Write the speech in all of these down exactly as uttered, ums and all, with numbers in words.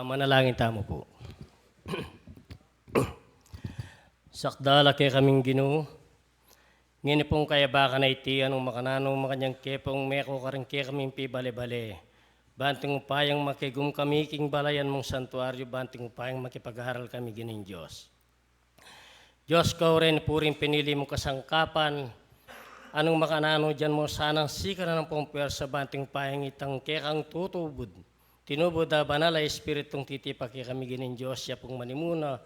Manalangin tamu pu. Sakdal a kekaming Ginu, ngeni pung kayabakan a iti, anung makananu makanyan ke pung meko karing kekaming pibale-bale, banting upayang makigum kami king balayan mung santuaryu, banting upayang makipag-aral kami, Ginung Dios. Dios ko, reni pu ring pinili mung kasangkapan, anung makananu dyan mu sanang sikanan ampong pwersa, banting upayang itang kekang tutubud, tinubud a banal a Espiritung titipa kekami, Ginung Dios, ya pung manimuna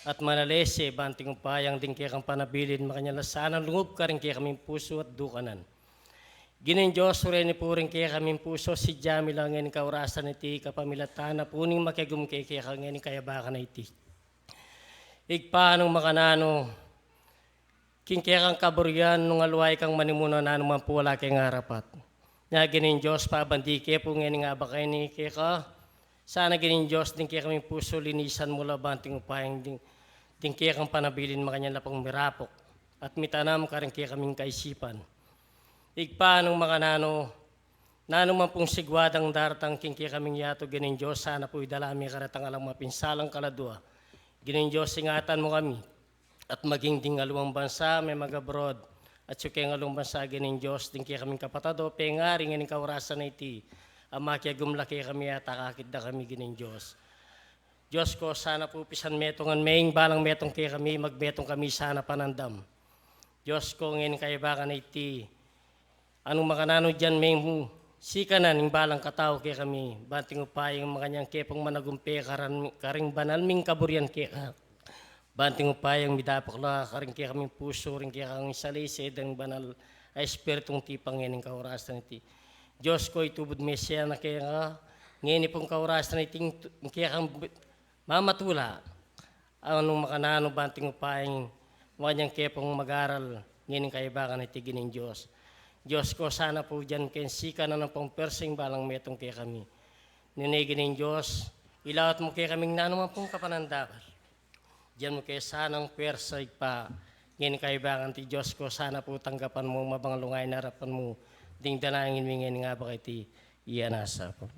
at manalese, banting upayang ding kekang panabilin makanyan la sanang lungub karing kekaming pusu at dukanan. Ginung Dios, reni pu ring kekaming pusu, sidya mi la ngeni kaurasan iti, kapamilatan na pu ning makigum keka ngeni kayabakan a iti. Ibpa, anung makananu, king kekang kaburian nung aliwa kang manimuna, nanu man pu ala keng arapat. Nya, Ginung Dios, pabandi ke pu ngening abak a ini keka, sana, Ginung Dios, ding kekaming pusu linisan mu la, banting upayang ding, ding kekang panabilin makanyan la pung mirapuk at mitanam karing kekaming kaisipan. Ibpa, anung makananu, nanu man pung sigwa dang daratang king kekaming yatu, Ginung Dios, sana pu idala mi karetang alang mapinsalang kaladua. Ginung Dios, ingatan mu kami at maging ding aliwang bansa, meng mag-abroad, at sukeng aliwang bansa, Ginung Dios, ding kekaming kapatad o pengari ngening kaurasan a iti, a makiagum la kekami at akakit da kami, Ginung Dios. Dios ko, sana pu pisan metungan me ing balang metung kekami, magmetung kami sana panandam. Dios ko, ngening kayabakan a iti, anung makananu dyan me mu sikanan ing balang katau kekami, banting upayang makanyan ke pung managumpe karan-, karing banal ming kaburian keka, banting upayang midapuk la karing kekaming pusu ring kekang isalese dang banal a Espiritung tipa ngening kaurasan iti. Dios ko, itubud me sana keka ngeni pung kaurasan iti ing tu-, ing kekang mamatula, anung makananu, banting upayang makanyan ke pung mag-aral ngening kayabakan iti, Ginung Dios. Dios ko, sana pu dyan keng sikanan ampong pwersa ing balang metung kekami. Nune, Ginung Dios, ilawat mu kekaming nanu man pung kapanandal. Dyan mu ke sanang pwersa, Ibpa, ngening kayabakan iti. Dios ko, sana pu tanggapan mu, mabang lungayan arapan mu ding dalangin mi ngening abak a iti, iya nasa pu.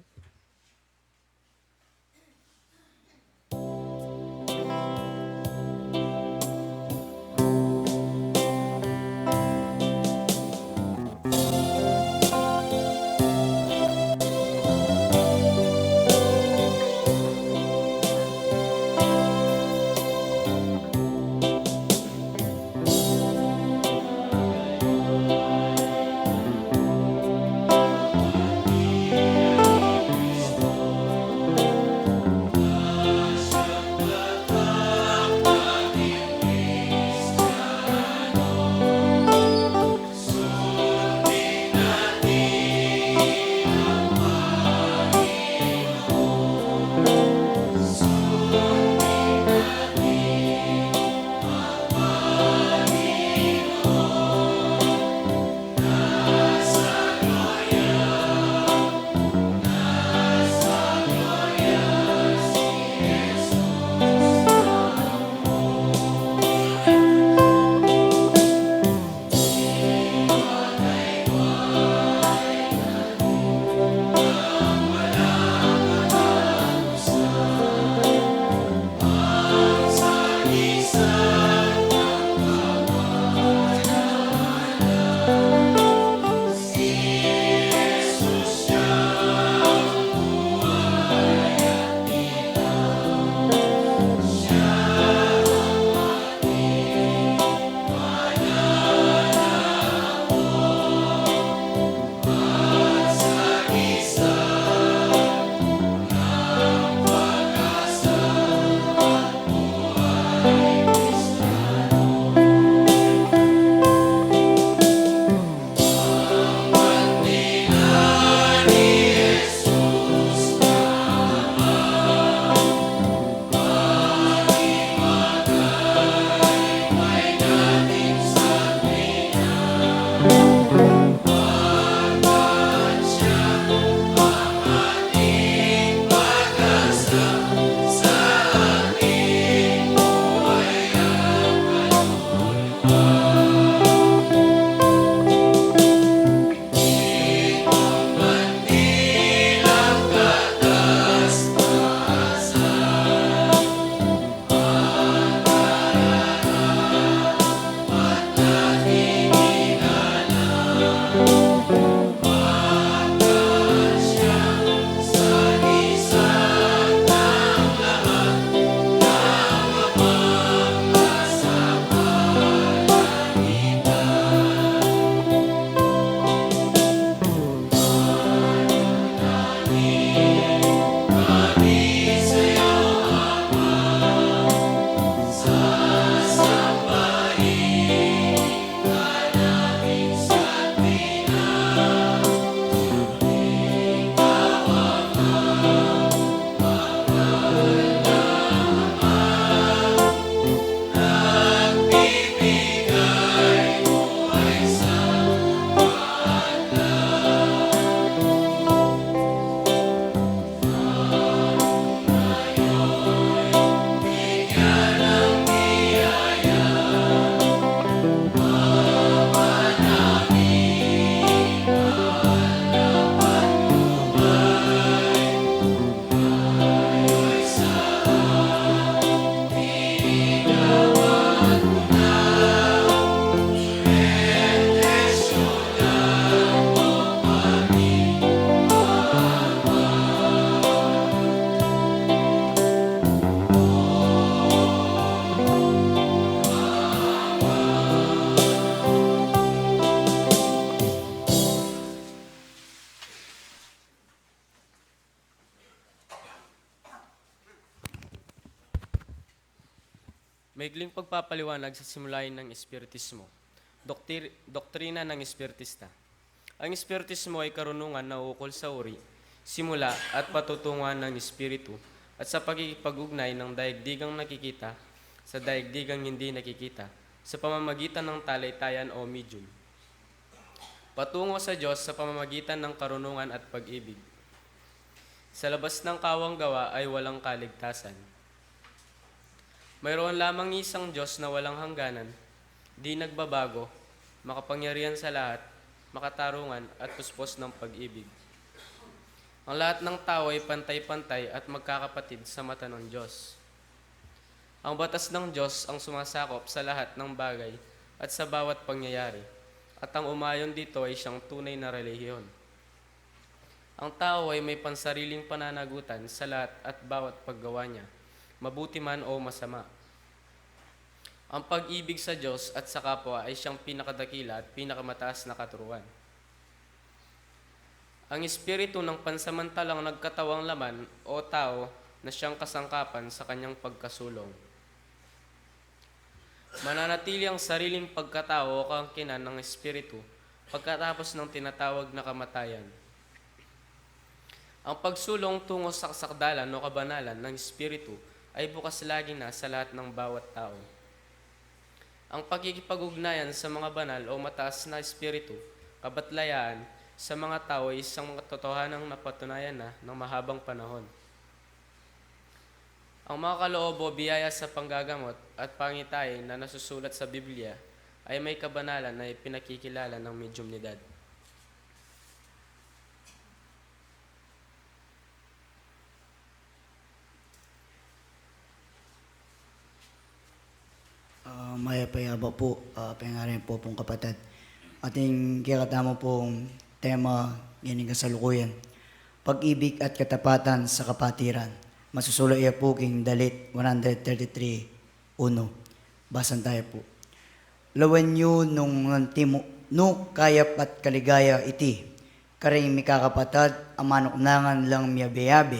Maikling pagpapaliwanag sa simulain ng Espiritismo. Doktir-, doktrina ng Espiritista. Ang Espiritismo ay karunungan na ukol sa uri, simula at patutunguhan ng Espiritu at sa pakikipag-ugnay ng daigdigang nakikita sa daigdigang hindi nakikita sa pamamagitan ng talitayan o medium. Patungo sa Diyos sa pamamagitan ng karunungan at pag-ibig. Sa labas ng kawang gawa ay walang kaligtasan. Mayroon lamang isang Diyos na walang hangganan, di nagbabago, makapangyarihan sa lahat, makatarungan at puspos ng pag-ibig. Ang lahat ng tao ay pantay-pantay at magkakapatid sa mata ng Diyos. Ang batas ng Diyos ang sumasakop sa lahat ng bagay at sa bawat pangyayari, at ang umayon dito ay siyang tunay na relihiyon. Ang tao ay may pansariling pananagutan sa lahat at bawat paggawa niya, mabuti man o masama. Ang pag-ibig sa Diyos at sa kapwa ay siyang pinakadakila at pinakamataas na katuruan. Ang espiritu ng pansamantalang nagkatawang laman o tao na siyang kasangkapan sa kanyang pagkasulong. Mananatili ang sariling pagkatao o kaangkinan ng espiritu pagkatapos ng tinatawag na kamatayan. Ang pagsulong tungo sa kasakdalan o kabanalan ng espiritu ay bukas lagi na sa lahat ng bawat tao. Ang pakikipag-ugnayan sa mga banal o mataas na espiritu, kabatlayaan, sa mga tao ay isang katotohanang napatunayan na ng mahabang panahon. Ang mga kaloob o biyaya sa panggagamot at pangitain na nasusulat sa Biblia ay may kabanalan na ipinakikilala ng medyumnidad. Ah, mayap a yabak po, ah, pengarin po pong kapatad. Atin kekatamu pong tema ngeni kasalukuyan, pag-ibig at katapatan sa kapatiran. Masusulat ya po king Dalit one hundred thirty-three, uno. Basan tayo po. Lawen yu nung antimu-, nu kayap at kaligaya iti, karing mikakapatad a manuknangan lang miyabe-yabe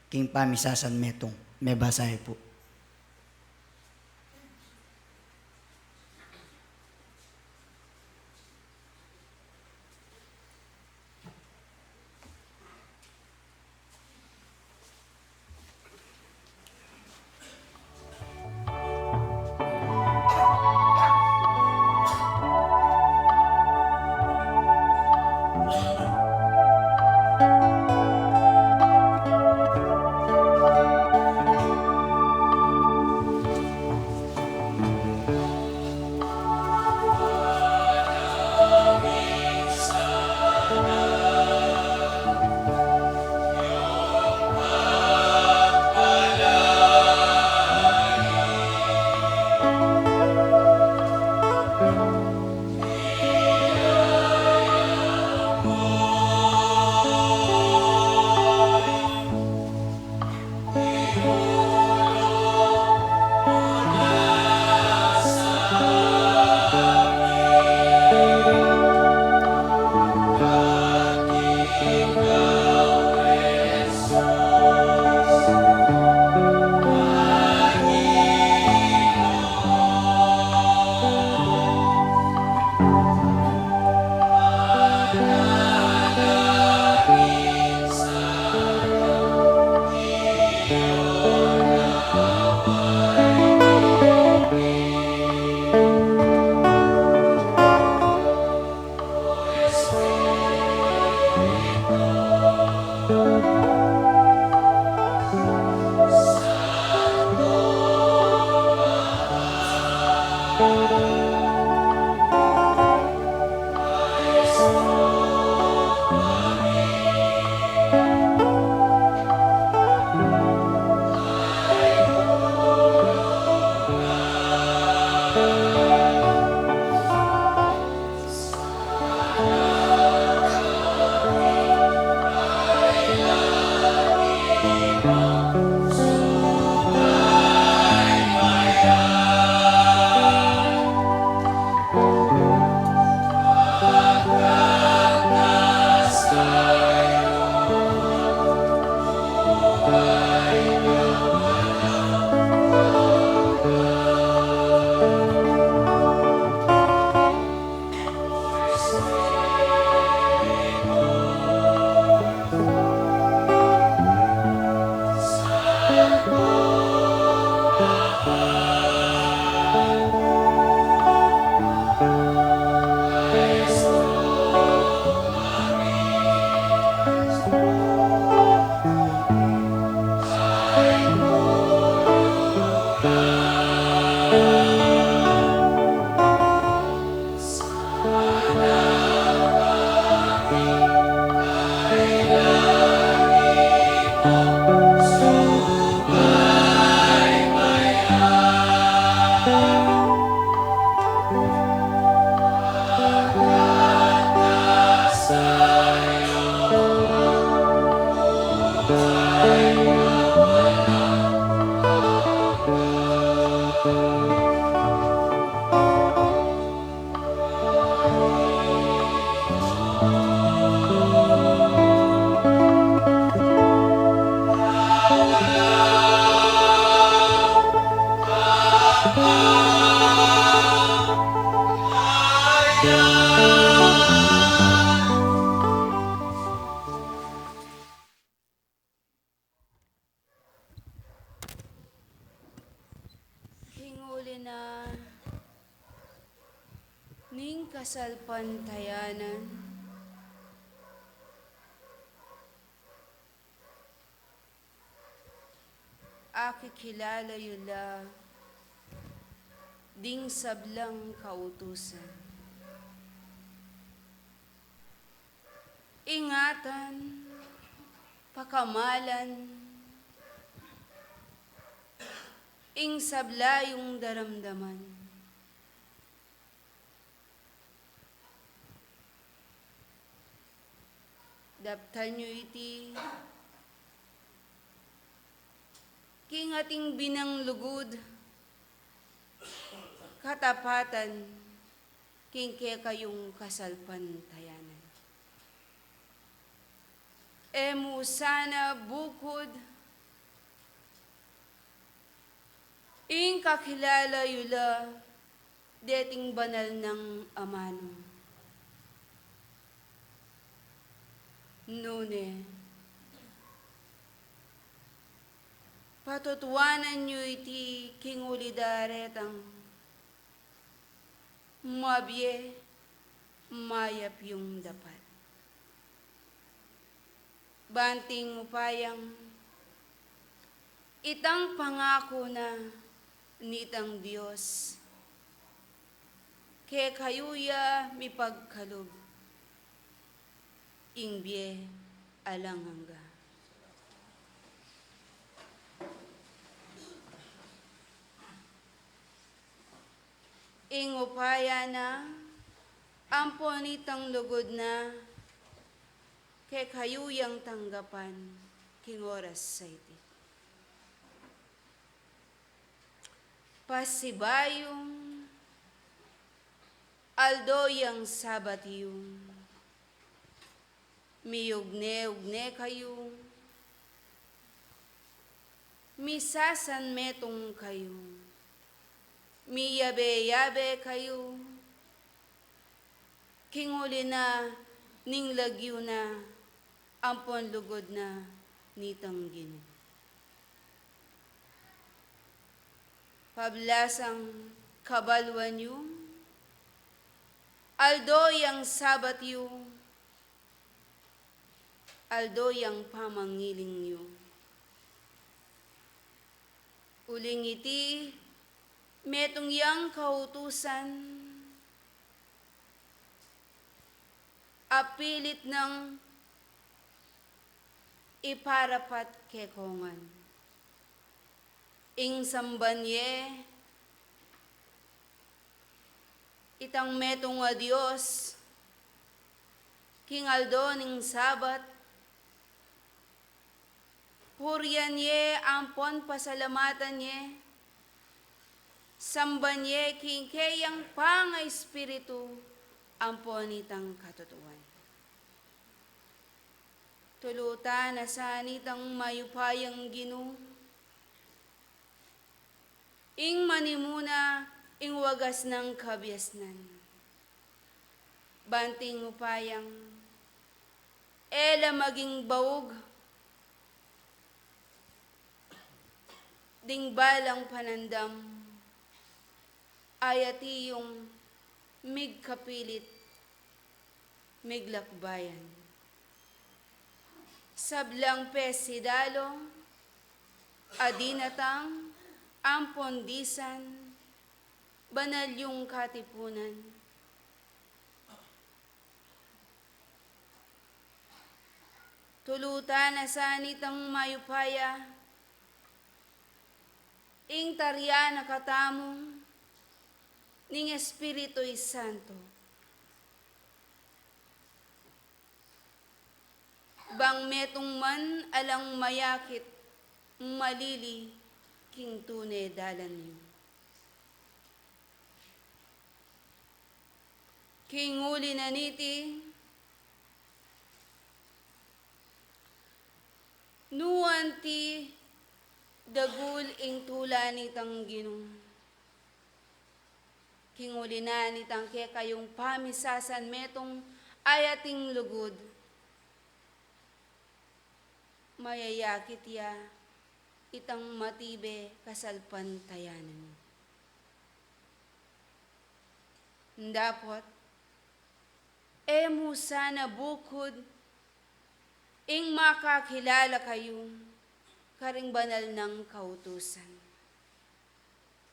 king pamisasanmetung. Mebasa yu po. King uli na ning kasalpantayanan, akikilala yu la ding sablang kautusan. Ingatan, pakamalan, ing sabla yung daramdaman. Daptan yu iti king atin binang lugud, katapatan, king kekayung kasalpantayanan. E mu sana bukud ing kakilala yu la deting banal nang amanu. Nune, patutuanan yu iti king uli da retang mabie, mayap yung dapat. Banting upayang itang pangaku na nitang Dios, kekayu ya mipagkalub ing bie alang angga. Ing upaya na ampon itang lugud na kekayu yang tanggapan king oras a iti. Pasibayung aldo yang Sabat yu, miyugne-ugne kayu, misasanmetung kayu, miyabe-yabe kayu, king uli na ning lagyu na ampon lugud na nitang Ginu. Pablasang kabaluan yu, aldo yang Sabat yu, aldo yang pamangiling yu. Uling iti, metung yang kautusan a pilit nang iparapat kekongan. Ing samban ye itang metung a dios king aldo ning Sabat, purian ye ampon pasalamatan ye, samban ye king keyang pangaespiritu ampon itang katutuan. Tulutan na sa nitang mayupayang Ginu ing manimuna ing wagas nang kabiasnan. Banting upayang e la maging baug ding balang panandam a yati yung migkapilit miglakbayan. Sablang pesidalo a dinatang ampon disan banal yung katipunan. Tulutan na sa nitang mayupaya ing tarian na katamu ning Espiritu Santo. Bang metung man alang mayakit, malili king tune dalan yu. King uli na niti, nu anti dagul ing tula nitang Ginu. King uli na nitang kekayung pamisasan metung a ating lugud, mayayakit ya itang matibe kasalpantayanan. Dapot, e mu sana bukud ing makakilala kayu karing banal nang kautusan.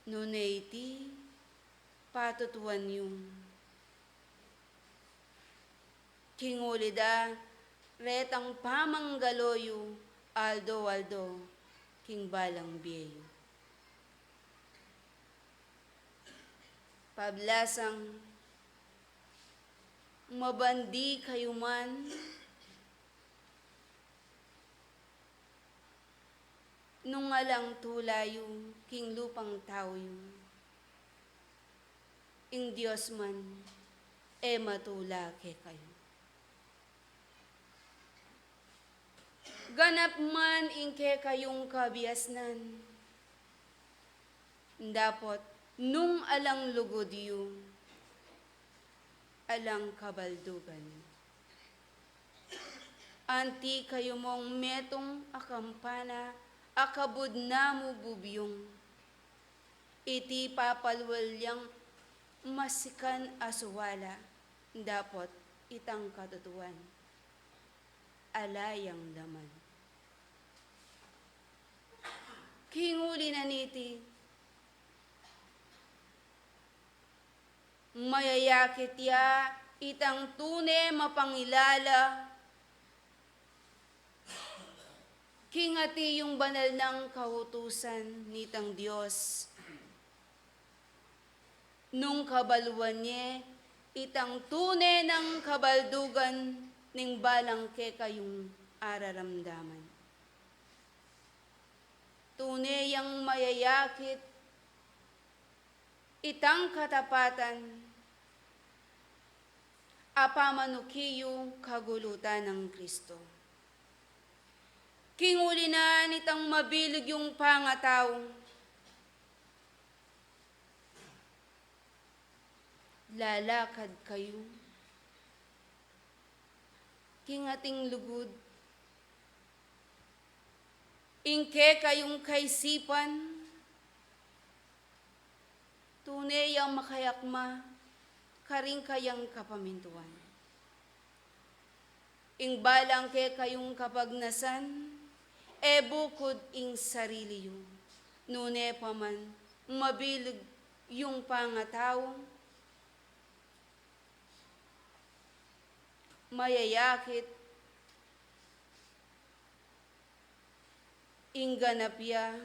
Nune iti patutuan yu. King uli da retang pamanggalo yu aldo-aldo king balang bie yu. Pablasang mabandi kayu man nung alang tula yu king lupang tau yu. Ing Dios man e matula kekayu. Ganap man ing kekayung kabiasnan, dapot nung alang lugud yu, alang kabaldugan. Anti kayu mung metung a kampana a kabud na mu bubyung. Iti papalwal yang masikan a suwala, dapot itang katutuan ala yang laman. King uli na niti, mayayakit ya itang tune mapangilala king ati yung banal nang kautusan nitang Dios. Nung kabaluan ye itang tune nang kabaldugan ning balang kekayung araramdaman. Tune yang mayayakit itang katapatan a pamanuki yu kagulutan nang Kristo. King uli na nitang mabilug yung pangatau, lalakad kayu king ating lugud, ing kekayung kaisipan, tune yang makayakma karing kayang kapamintuan. Ing balang kekayung kapagnasan, e bukud ing sarili yu, nune pa man mabilug yung pangatau, mayayakit ing ganap ya,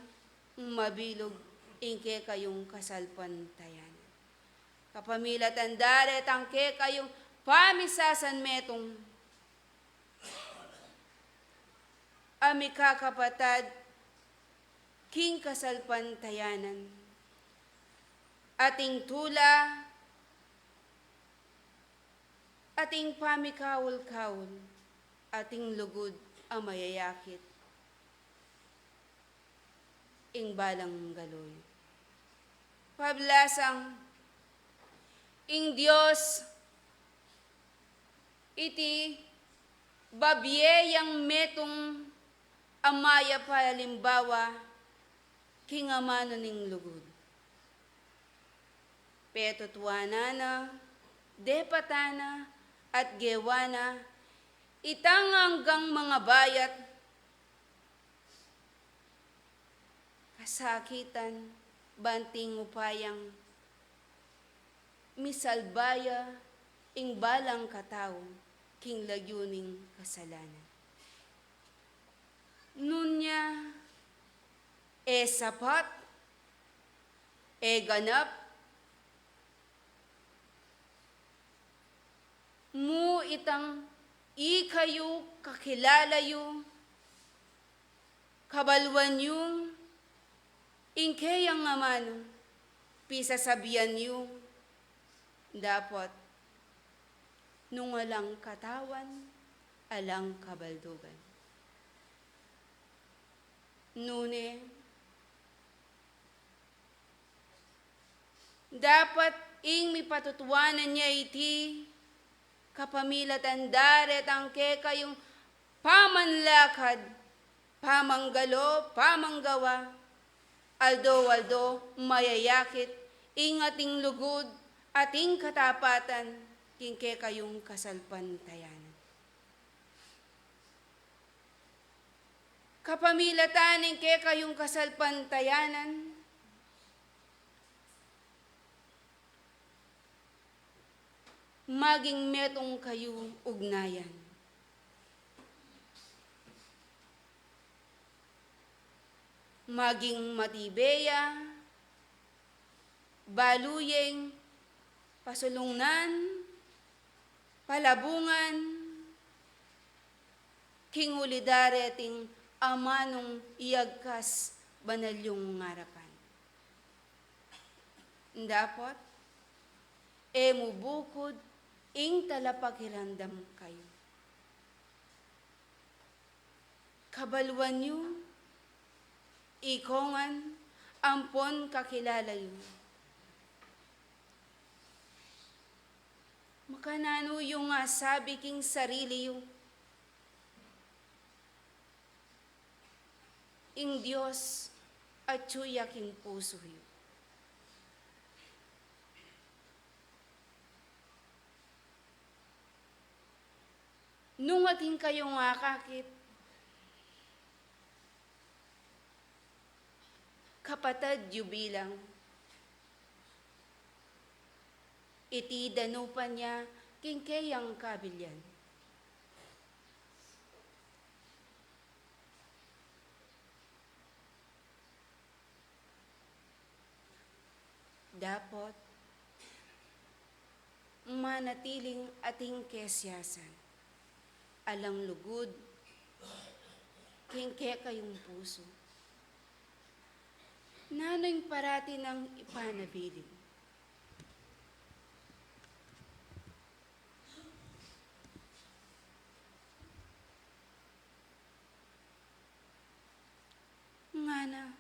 mabilug ing kekayung kasalpantayanan. Kapamilatan da retang kekayung pamisasan metung a mikakapatad king kasalpantayanan, ating tula, ating pamikaul-kaul, ating lugud a mayayakit ing balang galo yu. Pablasang ing Dios iti babie yang metung a mayap a alimbawa king amanu ning lugud. Petutuanan na, depatan na, at gewa na itang anggang mangabayat, kasakitan, bang ing upayang misalba ya ing balang katau king lagyu ning kasalanan. Nunya, e sapat, e ganap mu itang Ikayu, kakilala yu, kabaluan yu, ing keyang amanu, pisasabian yu, dapot nung alang katawan, alang kabaldugan. Nune, dapat ing mipatutuanan ya iti kapamilatan da retang kekayung pamanlakad, pamanggalo, pamanggawa, aldo-aldo mayayakit ing ating lugud at ing katapatan king kekayung kasalpantayanan. Kapamilatan ning kekayung kasalpantayanan, maging metung kayu ugnayan. Maging matibe ya, balu yeng pasulungnan, palabungan, king uli da reting amanung iyagkas banal yung ngarapan. Dapot, e mu bukud ing talapakiramdam kayu. Kabaluan yu, ikongan, ampon kakilala yu. Makananu yu nga sabi king sarili yu, ing Dios atyu ya king pusu yu. Nung atin kayung akakit, kapatad yu bilang, iti danupan ya king keyang kabilian. Dapot, manatiling atin kesiasan, alang lugud, king kekayung pusu. Nanu ing parati nang ipanabilin? Ngana,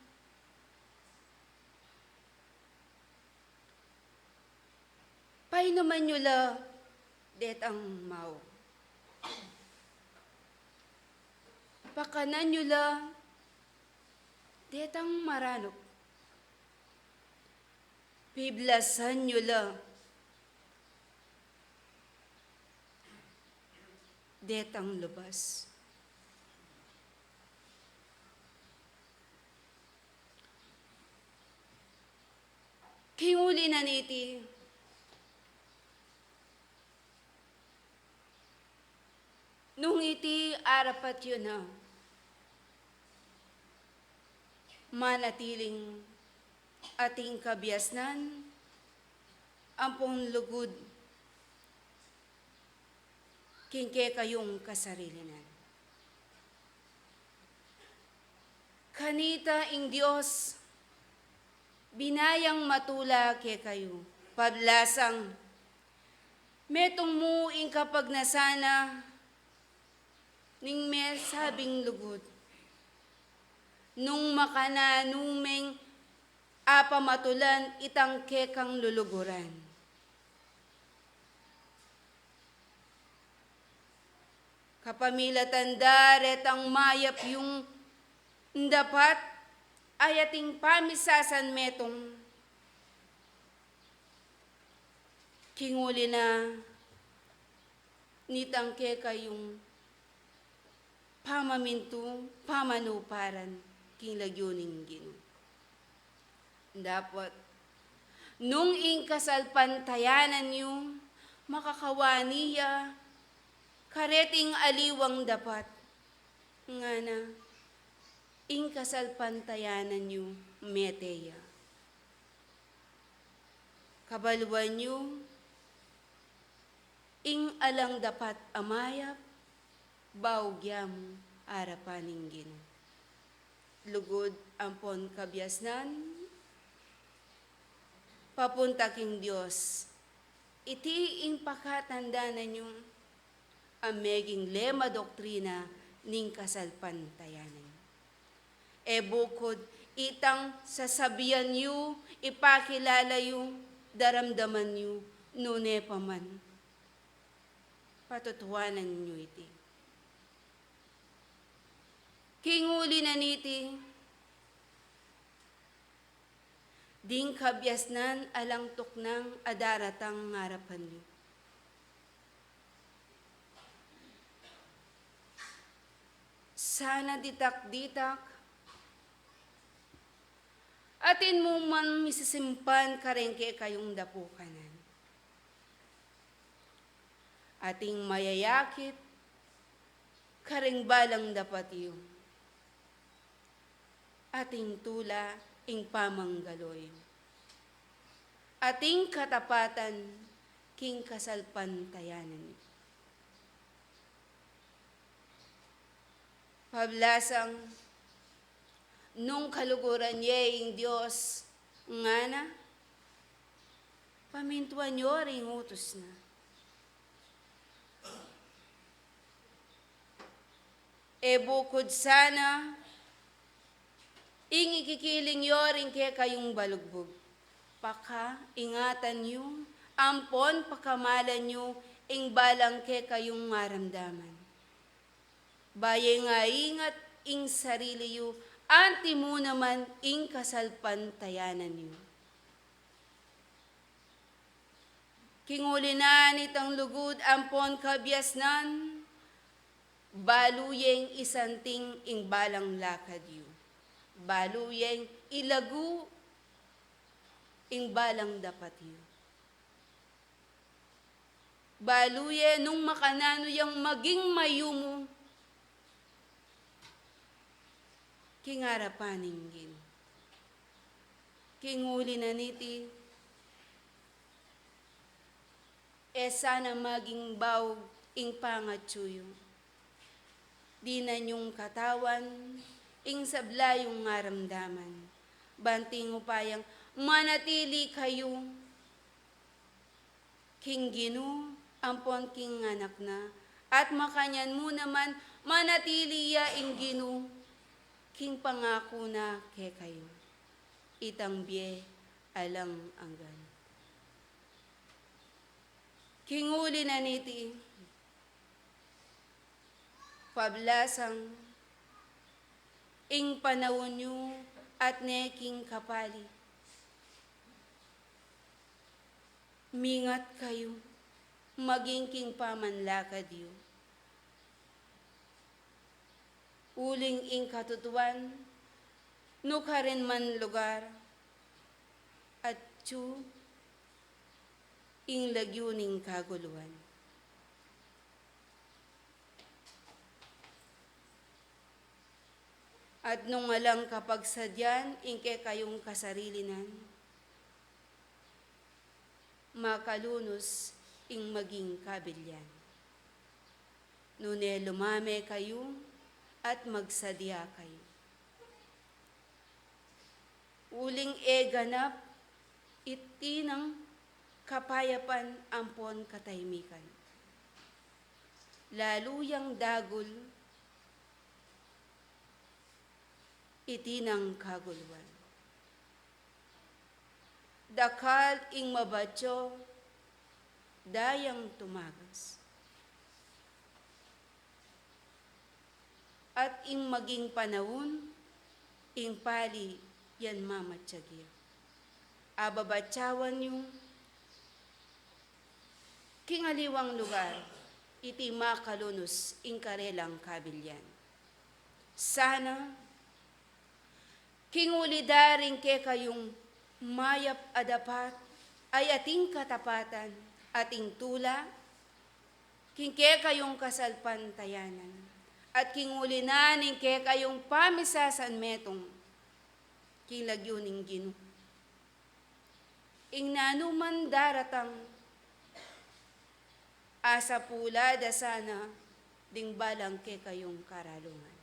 painuman yu la detang mau. Pakanan yu la detang maranup. Piblasan yu la detang lubas. King uli na niti, nung iti arapat yu na, manatiling atin kabiasnan ampong lugud king kekayung kasarilinan. Kanita ing Dios, binayang matula kekayu, pablasang metung mu ing kapagnasan na ning mesabing lugud. Nung makananu meng apamatulan itang kekang luluguran. Kapamilatan da retang mayap yung dapat, ay ating pamisasan metung. King uli na nitang kekayung pamamintu, pamanuparan king lagyu ning Ginu. Dapot, nung ing kasalpantayanan yu makakawani ya kareting aliwang dapat, ngana, ing kasalpantayanan yu mete ya. Kabaluan yu, ing alang dapat a mayap, Baug ya mu arapan ning Ginu. Lugud ampon kabiasnan, papunta king Dios. Iti ing pakatandanan yu, a meging lema doktrina ning kasalpantayanan. E bukud itang sasabian yu, ipakilala yu, daramdaman yu, nune pa man patutuanan yu iti. King uli na niti, ding kabiasnan alang tuknang a daratang ngarapan yu. Sana ditak-ditak, atin mu man misisimpan kareng kekayung dapukanan. Ating mayayakit kareng balang dapat yu. Ating tula ing pamanggalu yu. Ating katapatan king kasalpantayanan yu. Pablasang, nung kaluguran ye ing Dios, ngana, pamintuan yu ring utus na. E bukud sana ing ikikiling yu ring kekayung balugbug. Pakaingatan yu, ampon pakamalan yu ing balang kekayung maramdaman. Bayu ing aingat ing sarili yu, anti mu naman ing kasalpantayanan yu. King uli na nitang lugud ampon kabiasnan, balu yeng isanting ing balang lakad yu. Balu yeng ilagu ing balang dapat yu. Balu ye nung makananu yang maging mayumu king arapan ning Ginu. King uli na niti, e sana maging baug ing pangatsu yu. Dinan yung katawan ing sabla yung ngaramdaman. Banting upayang manatili kayu king Ginu ampon king Anak na, at makanyan mu naman manatili ya ing Ginu king pangaku na kekayu, itang bie alang anggan. King uli na niti, pablasang ing panaun yu at ne king kapali. Mingat kayu maging king pamanlakad yu. Uling ing katutuan, nukarin man lugar, atyu ing lagyu ning kaguluan. At nung alang kapagsadyan ing kekayung kasarilinan, makalunus ing maging kabilyan. Nune lumame kayu at magsadya kayu. Uling e ganap iti nang kapayapan ampon katahimikan. Lalu yang dagul iti nang kaguluan. Dakal ing mabatyo, dayang tumagas. At ing maging panaun, ing pali yan mamatyag ya. Ababatyawan yu king aliwang lugar, iti makalunus ing karelang kabilyan. Sana, king uli da ring kekayung mayap a dapat, ay ating katapatan, ating tula, king kekayung kasalpantayanan, at king uli na ning kekayung pamisasanmetung, king lagyu ning Ginu. Ing nanuman daratang, asapula da sana ding balang kekayung karalungan.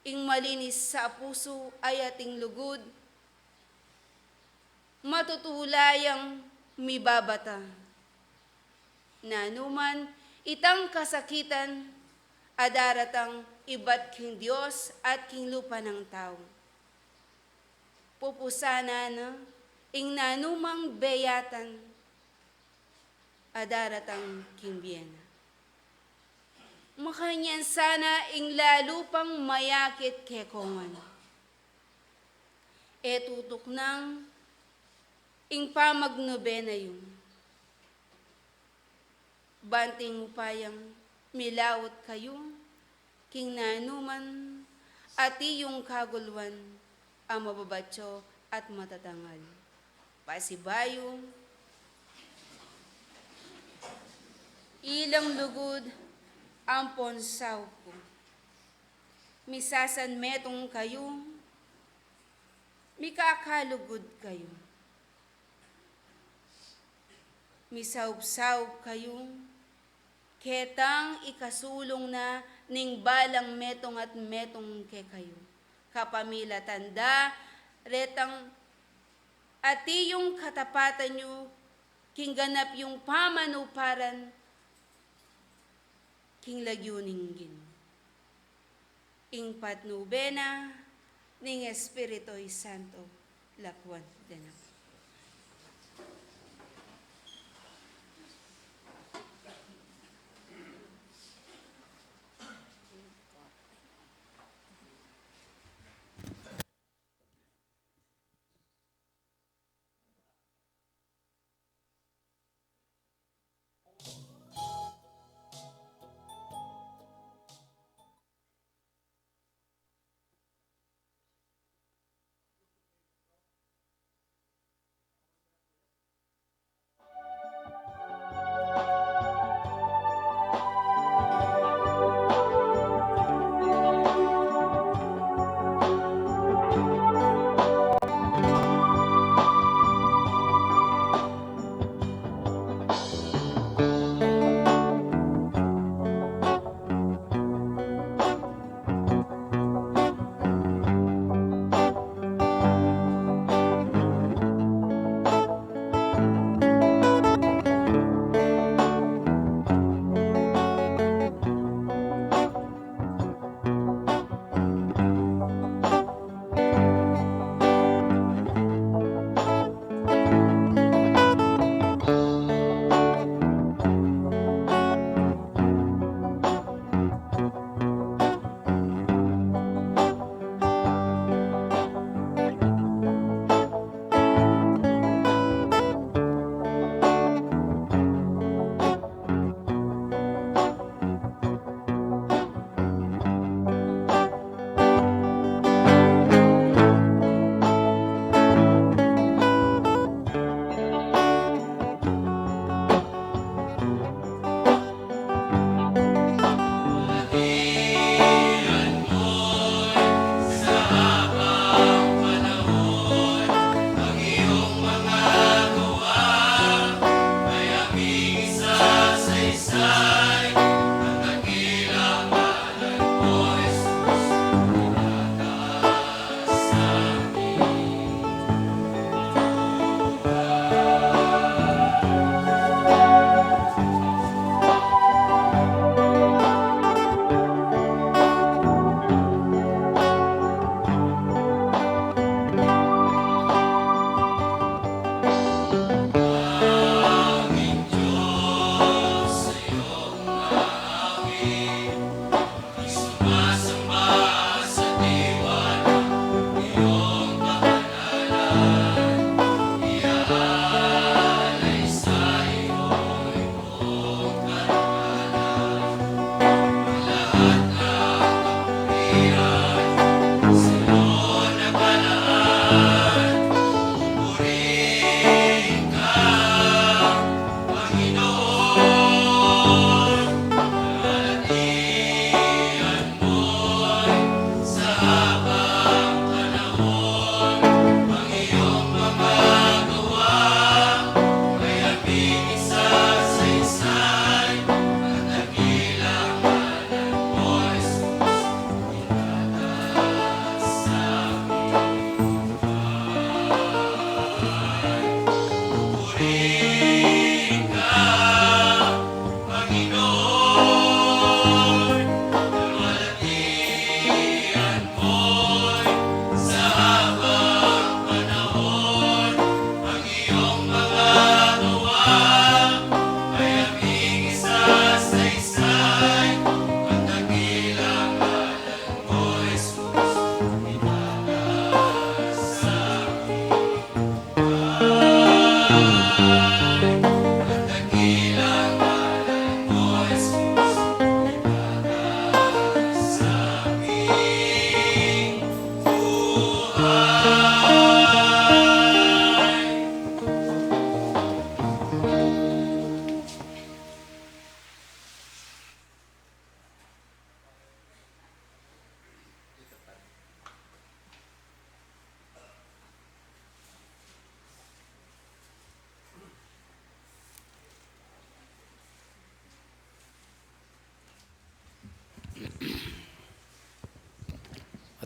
Ing malinis a pusu at ating lugud, matutula yang mibabata. Nanuman itang kasakitan a daratang ibat king Dios at king lupa nang tau, pupusanan na ing nanumang beyatan a daratang king bie na. Makanyan sana ing lalu pang mayakit kekongan. E tutuknang ing pamagnobena yu, bang ing upayang milaut kayu king nanuman atin yung kagulwan a mababatyo at matatangal. Pasibayu, ilang lugud ampon saup ku. Misasanmetung kayu, mikakalugud kayu, misaupsaup kayu, ketang ikasulung na ning balang metung at metung kekayu. Kapamilatan da retang atin yung katapatan yu king ganap yung pamanuparan king lagyu ning Ginu. Ing patnube na ning Espiritu Santo, lakwan da na.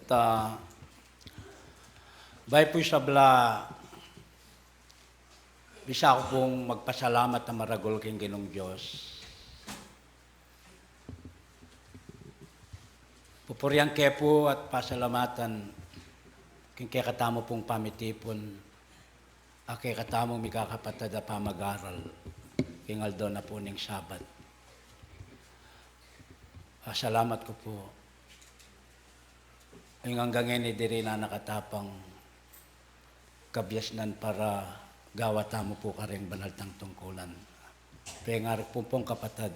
Ta, bayu pu ing sabla, bisa ku pung magpasalamat a maragul king Ginung Dios. Pupurian ke pu at pasalamatan king kekatamu pung pamitipun, a kekatamung mikakapatad a pamag-aral king aldo na pu ning Sabat. Ah, salamat ku pu. Ing anggang ngeni diri na nakatapang kabiasnan para gawa tamu pu karing banal tang tungkulan. Pengaru ku pu pung kapatad,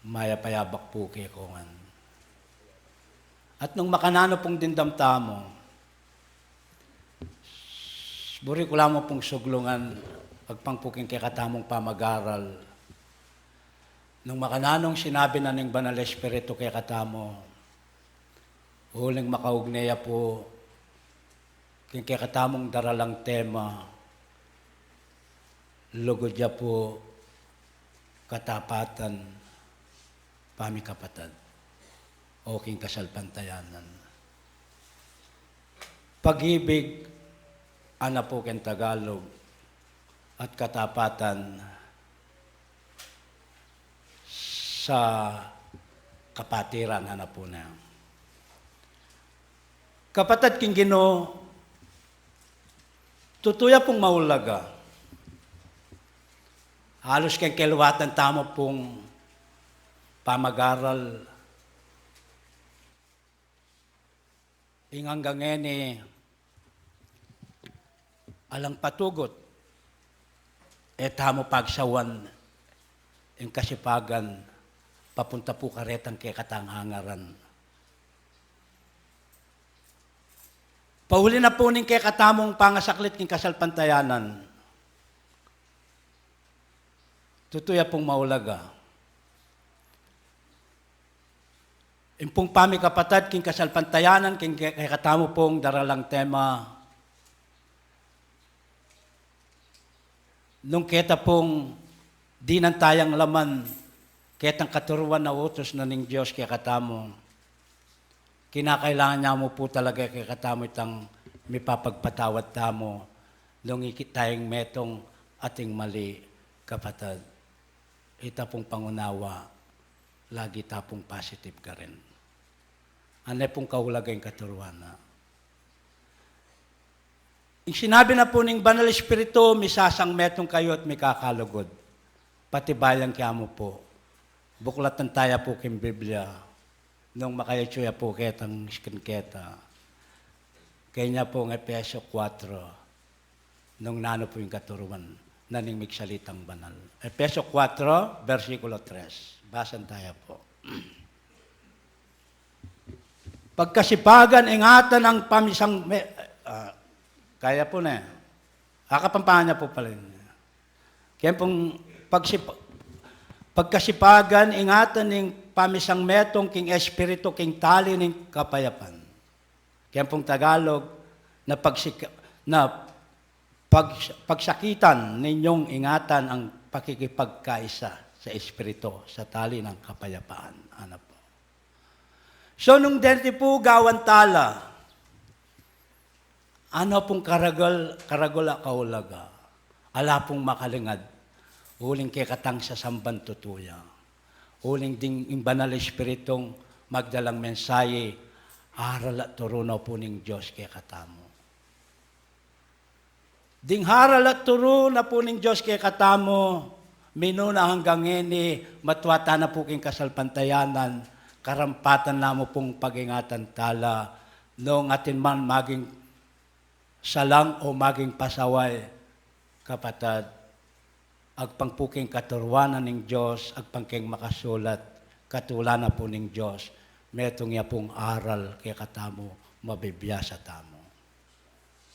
mayap a yabak pu kekongan. At nung makananu pung dimdam tamu, buri ku la mu pung suglungan, agpang pu king kekatamung pamag-aral. Nung makananung sinabi na ning Banal Espiritu kekatamu, uling makaugnay ya pu king kekatamung daralang tema, lugud ya pu katapatan pamikapatad o king kasalpantayanan. Pag-ibig, ana pu king Tagalog, at katapatan sa kapatiran, ana pu na. Kapatad king Ginu, tutu ya pung maulaga. Halus king keluatan tamu pung pamag-aral, ing anggang ngeni, alang patugut, e tamu pagsauan ing kasipagan papunta pu karetang kekatang hangaran. Pauli na pu ning kekatamung pangasaklit king kasalpantayanan. Tutu ya pung maulaga. Ing pung pamikapatad king kasalpantayanan, king ke-, kekatamu pung daralang tema, nung keta pung dinan tayang laman ketang katuruan a utus na ning Dios kekatamu, kinakailangan ya mu pu talaga kekatamu itang mipapagpatawad tamu nung ikit tayang metung ating mali, kapatad. Ita pung pangunawa, lagi ta pung positive karin. Ane pung kaulaga ing katuruan na. Ing sinabi na pu ning Banal Espiritu, misasang metung kayu at mikakalugud. Patibayan ke mu pu. Buklatan taya pu king Biblia. Nung makayatsu ya pu ketang screen keta. Kenya pu ing Efeso kuwatro. Nung nanu pu ing katuruan na ning migsalitang banal. Efeso kuwatro, bersikulo tres. Basan taya pu. Pagkasipagan, ingatan ang pamisang me-, ah, kaya pu ne. Akapampangan ya pu pala yun. Kaya pung pagsip-, pagkasipagan, ingatan ing pamisang metung king Espiritu, king tali ning kapayapan. Kaya pung Tagalog, na pagsik-, na pag-, pagsakitan ninyong ingatan ang pakikipagkaisa sa Espiritu sa tali ng kapayapaan. Ano po? So, nung deti pu gawan tala, ano pung karagul, karagul a kaulaga? Ala pung makalingad, uling kekatang sasamban tutu ya. Uling ding ing Banal Espiritung magdalang mensahe, aral at turu na pu ning Dios kekatamu. Ding aral at turu na pu ning Dios kekatamu, minuna hanggang ngeni, matua tana pu king kasalpantayanan, karampatan na mu pung pagingatan tala, nung atin man maging salang o maging pasaway, kapatad, agpang pu king katuruan na ning Dios, agpang king makasulat, katula na pu ning Dios, metung ya pung aral kekatamu, mabibiasa tamu.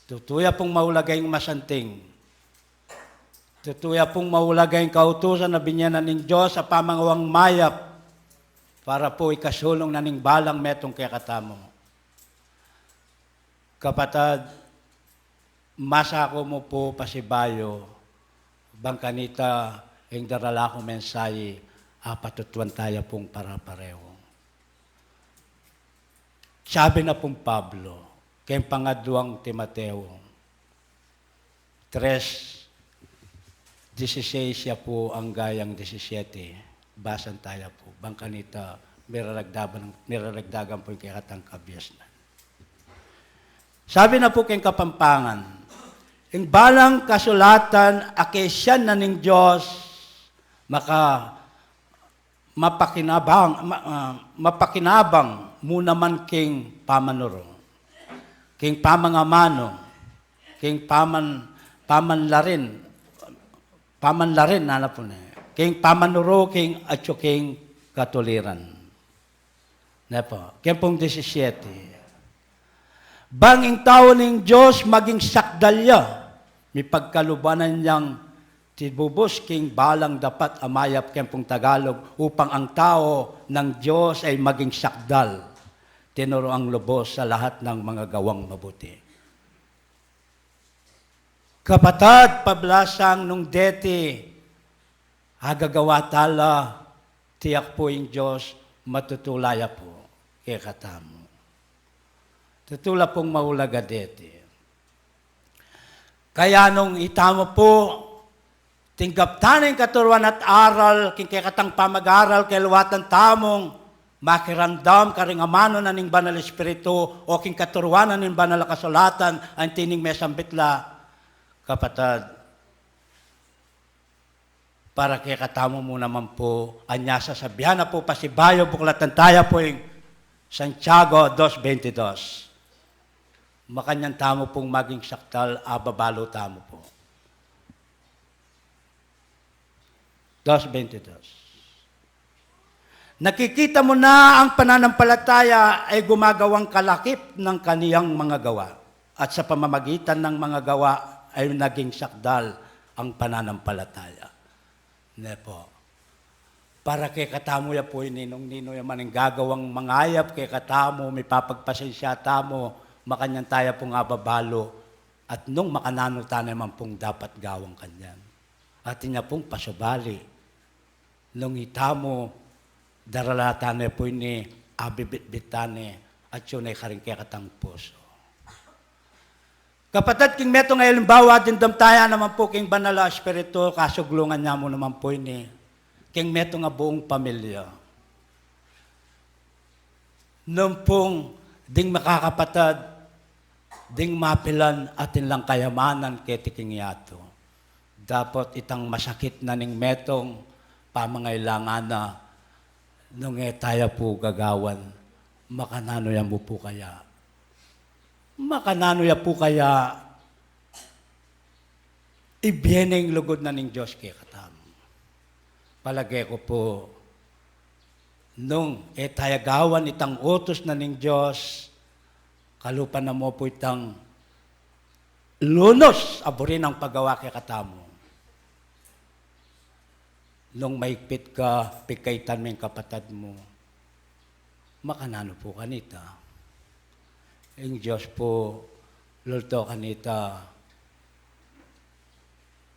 Tutu ya pung maulaga ing masanting. Tutu ya pung maulaga ing kautusan a binye na ning Dios a pamangawang mayap para pu ikasulung na ning balang metung kekatamu. Kapatad, masa ku mu pu pasibayu, bang kanita ing darala kung mensahe, apatutuan taya pung pare-parehu. Sabi na pung Pablo, keng pangaduang Timoteo tres, dieciséis ya pu angga yang diecisiete, basan taya pu. Bang kanita, miraragdagan, miraragdagan pu ing kekatang kabiasnan. Sabi na pu keng Kapampangan, ing balang kasulatan a kesian na ning Dios, maka mapakinabang, ma-, ah, mapakinabang mu naman king pamanuru, king pamangamanu, king paman-, pamanlarin, pamanlarin, nana pu ne, king pamanuru, king atyu king katuliran. Ne pu, keng pung diecisiete. Bang ing tau ning Dios maging sakdal ya, mipagkalubanan yang tibubus king balang dapat a mayap, keng pung Tagalog, upang ang tao ng Diyos ay maging sakdal, tinuruang lubos sa lahat ng mga gawang mabuti. Kapatad, pablasang nung deti agagawa tala, tiyak pu ing Dios matutula ya pu kekatamu. Tutula pung maulaga deti. Kaya nung itamu pu tinggap tana ing katuruan at aral, king kekatang pamag-aral, keluatan tamung makiramdam karing amanu na ning Banal Espiritu o king katuruan na ning Banal a Kasulatan, anti ning mesambit la, kapatad, para kekatamu mu naman pu, anya sasabian na pu pasibayu, buklatan taya pu ing Santiago dos veintidos. Makanyan tamu pung maging sakdal, ababalu tamu pu. Dos veintidos. Nakikita mu na ang pananampalataya ay gumagawang kalakip ng kaniyang mga gawa, at sa pamamagitan ng mga gawa ay naging sakdal ang pananampalataya. Ne pu. Para kekatamu ya pu ini, nung ninu ya man ing gagawang mangayap kekatamu, mipapagpasensya tamu, makanyan taya pung ababalu, at nung makananu tana man pung dapat gawang kanyan, atin ya pung pasubali. Nung itamu, darala tana pu ini, abibitbit tana, at yun ay karing kekatang pusu. Kapatad, king metung a alimbawa, dimdam taya naman pu king Banal a Espiritu, kasuglungan na mu naman pu ini, king metung a buung pamilya. Nung pung ding makakapatad, ding mapilan atin lang kayamanan keti king yatu. Dapot itang masakit na ning metung pamangailangan na, nung e taya pu gagawan, makananu ya mu pu kaya? Makananu ya pu kaya ibie ne ing lugud na ning Dios kekatamu? Palage ku pu, nung e taya gawan itang utus na ning Dios, kalupa na mu pu itang lunus a buri nang pagawa kekatamu. Nung maigpit ka, pigkaitan me ing kapatad mu, makananu pu kanita? Ing Dios pu, lulto kanita,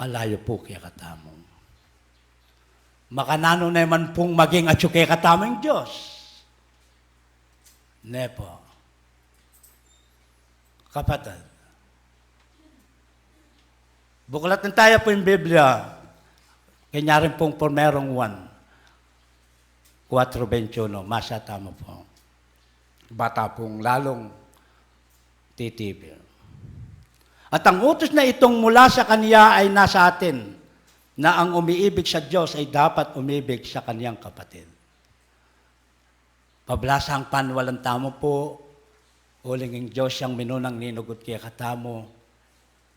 alayu pu kekatamu. Makananu ne man pung maging atyu kekatamu ing Dios? Ne pu. Kapatad, buklatan taya pu ing Biblia, kanyarin pung Primerong Juan kuwatro bentiuno, masa tamu pu. Bata pung lalung titibil. At ang utos na itong mula sa kanya ay nasa atin, na ang umiibig sa Diyos ay dapat umibig sa kaniyang kapatid. Pablasang panualan tamu pu, uling ing Dios yang minunang ninugud kekatamu.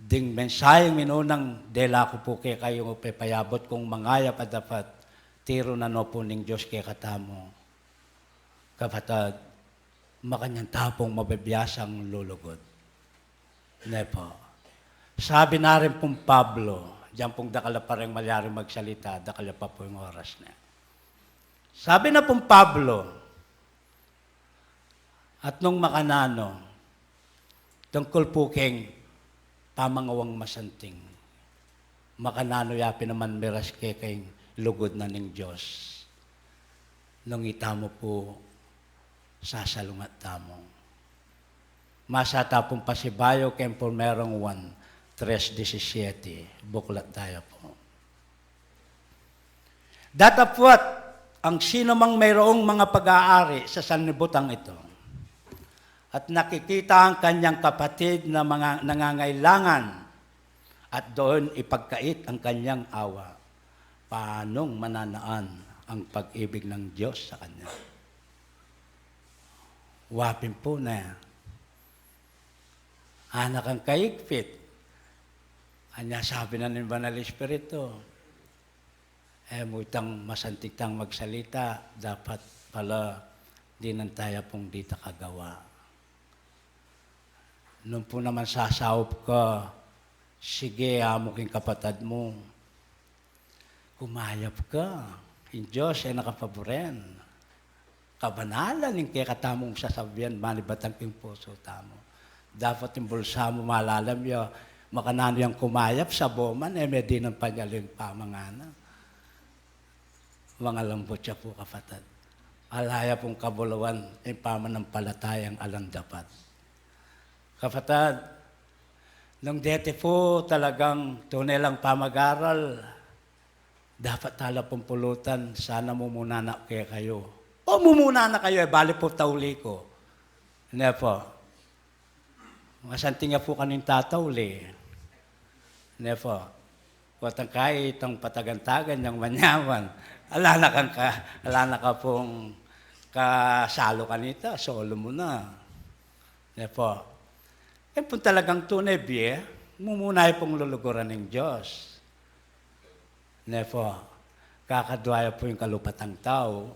Ding mensaheng minunang dela ku pu kekayu, pepayabut kung mangayap a dapat tiru na no pu ning Dios kekatamu. Kapatad, makanyan ta pung mabibiasang lulugud. Ne pu. Sabi na rin pung Pablo, diyan pung dakal a pa ring malyaring magsalita, dakal a pa pu ing oras ne. Sabi na pung Pablo, at nung makananu, tungkul pu keng pamangawang masanting, makananu ya pin naman miras keka ing lugud na ning Dios? Nung itamu pu, sasalungat tamu. Masa ta pung pasibayu keng Primerong Juan tres diecisiete. Buklat tayu pu. Datapwat, ang sinumang mayroong mga pag-aari sa sanlibutan ito at nakikita ang kanyang kapatid na mga nangangailangan at doon ipagkait ang kanyang awa, paanong mananaan ang pag-ibig ng Diyos sa kanya? Wa pin pu ne. Anak ang kaigpit. Anya sabi na ning Banal Espiritu, e mu itang masanting tang magsalita, dapat pala dinan taya pung dita kagawa. Nung pu naman sasaup ka, sige, amu king kapatad mu, kumayap ka. Ing Dios e na kapaburen. Kabanalan ing kekatamung sasabian manibat king pusu tamu. Dapat ing bulsa mu malalam ya, makananu yang kumayap, sabo man, e me dinan panyali ing pamangana. Mangalambut ya pu, kapatad. Ala ya pung kabuluan ing pamananpalatayang alang dapat. Kapatad, nung deti pu talagang tune lang pamag-aral, dapat tala pung pulutan, sana mumuna na kekayu. O mumuna na kayu, e bale pu tauli ku. Ne pu. Masanting ya pu kanu ing tatauli. Ne pu. Potang kai itang patagan-tagan yang manyaman. Ala na kang ka, ala na ka pung kasalu kanita, solo mu na. Ne pu. Yan pung talagang tune bie, mumuna ya pung luluguran ning Dios. Ne pu, kakadwa ya pu ing kalupatang tau,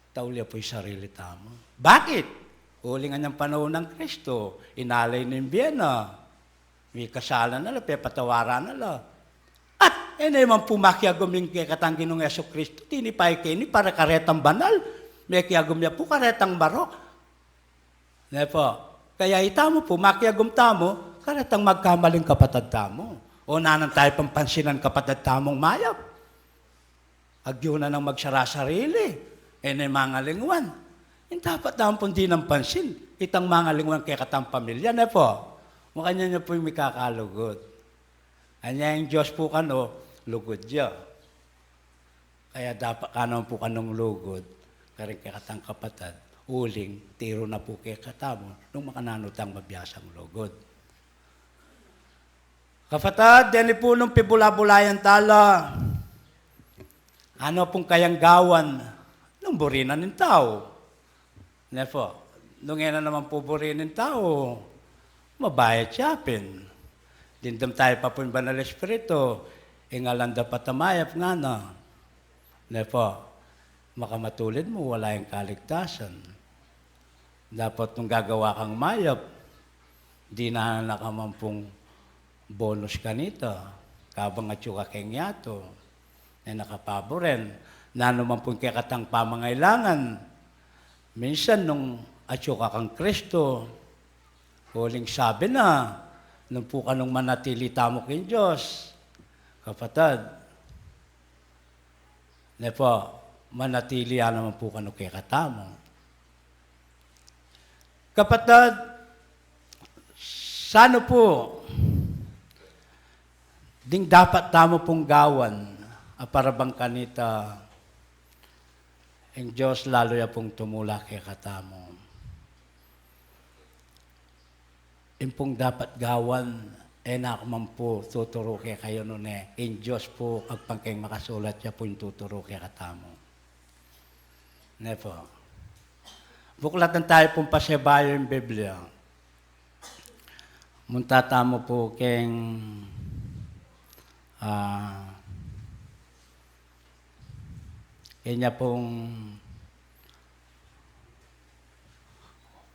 tauli ya pu ing sarili tamu. Bakit? Uling anyang panaun nang Kristo, inalay ne ing bie na, mikasalan na la, pepatawaran na la. At, e ne man pu makiagum ing kekatang Ginung Jesucristo, tinipa ya keni para karetang banal, mekiagum ya pu karetang marok. Ne pu. Kaya itamu pu, makiagum tamu karetang magkamaling kapatad tamu. O nanan tayu pampansinan kapatad tamung mayap. Agyu na nang magsara-sarili, e ne mangalingwan. Ing dapat tamu pung dinan pansin, itang mangalingwan kekatang pamilya, ne pu. Makanyan ya pu ing mikakalugud. Anya ing Dios pu kanu, lugud ya. Kaya dapat ka naman pu kanung lugud karing kekatang kapatad, uling tiru na pu kekatamu nung makananu tang mabiasang lugud. Kapatad, deni pu nung pibula-bulayan tala, anu pung kayang gawan nung buri na ning tau? Ne pu, nung e na naman pu buri ning tau, mabayat ya pin. Dimdam tayu pa pu ing Banal Espiritu, ing alang dapat a mayap ngana. Ne pu, makamatulid mu, ala ing kaligtasan. Dapat nung gagawa kang mayap, dinan na ka man pung bonus kanita, kabang atyu ka keng yatu, e na ka paburen, nanu man pung kekatang pamangailangan, minsan nung atyu ka kang Kristo, uling sabi na, nung pu kanung manatili tamu king Dios, kapatad, ne pu, manatili ya naman pu kanu kekatamu. Kapatad, sanu pu ding dapat tamu pung gawan a para bang kanita ing Dios lalu ya pung tumula kekatamu? Ing pung dapat gawan, e na ku man pu tuturu kekayu nune, ing Dios pu agpang keng makasulat ya pu ing tuturu kekatamu. Ne pu. Buklatan tayu pung pasibayu ing Biblia. Munta tamu pu keng, ah, kenya pung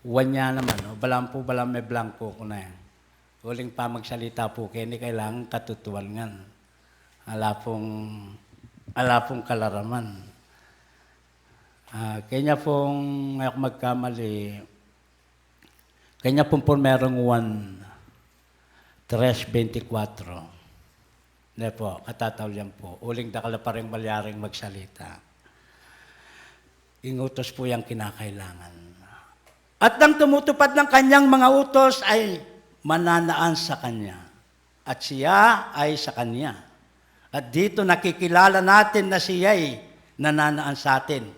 Juan ya naman, o, balamu pu, balamu me blanko ku na. Uling pamagsalita pu keni, kailangan katutuan ngan. Ala pung, ala pung kalaraman. Ah, kenya pung, e ku magkamali, kenya pung Primerong Juan tres veinticuatro. Ne pu, katatauli yan pu. Uling dakal a pa ring malyaring magsalita. Ing utus pu yang kinakailangan. At ang tumutupad ng kanyang mga utos ay mananaan sa kanya. At siya ay sa kanya. At dito nakikilala natin na siya'y nananaan sa atin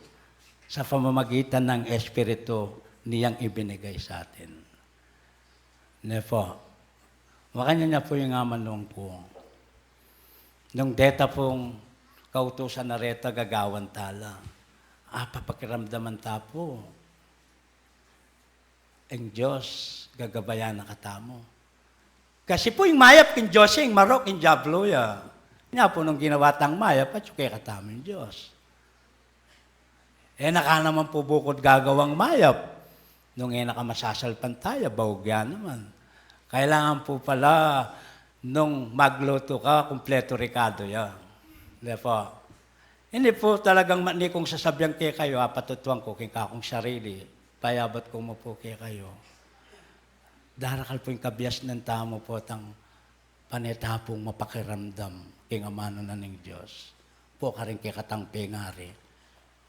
sa pamamagitan ng Espiritu niyang ibinigay sa atin. Ne po, makanyan ya po ing amanung ku. Nung deta pung kautusan na reta gagawan ta la, apapakiramdaman ta po ing Dios gagabayan na katamu. Kasi po ing mayap king Dios, ing marok king diablo ya. Nya po nung ginawa tang mayap, atyu kekatamu ing Dios. E na ka naman po bukud gagawang mayap. Nung e na ka masasalpantaya, baugyan naman. Kailangan po pala, nung magluto ka, kumpleto rekado ya. Di po. Ini po talagang ma-, ni kung sasabian kekayu, apatutuan ku king kakung sarili, payabat ku mu po kekayu. Darakal po ing kabiasnan tamu potang pane ta pung mapakiramdam king amanu na ning Dios. Pu karin kekatang pengari.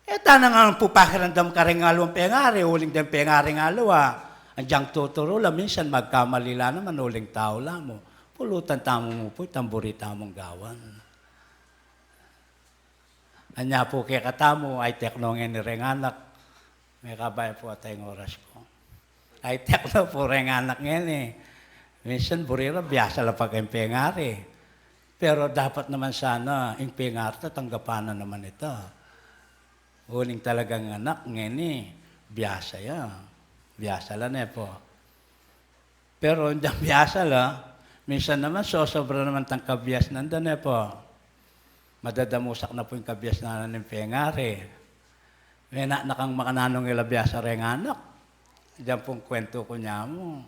E ta na ngan pu pakiramdam karing aliwang pengari, uling deng pengari ing aliwa. Agyang tuturu la, minsan magkamali la naman, uling tau la mu. Pulutan tamu mu pu itang buri tamung gawan. Anya pu kekatamu, high-tech no ngeni reng anak. Mekabaya pu ata ing oras ku. High-tech no pu reng anak ngeni. Minsan buri ra, biasa la pake ing pengari. Pero dapat naman sana, ing pengari ta tanggapan na naman ita. Uling talagang anak ngeni, biasa ya. Biasa la, ne po. Pero agyang biasa la, minsan naman sosobra naman tang kabiasnan da, ne po. Madadamusak na pu ing kabiasnan ning pengari. Mena na kang makananu ing ila biasa reng anak. Agyang pung kwentu ku nyamu.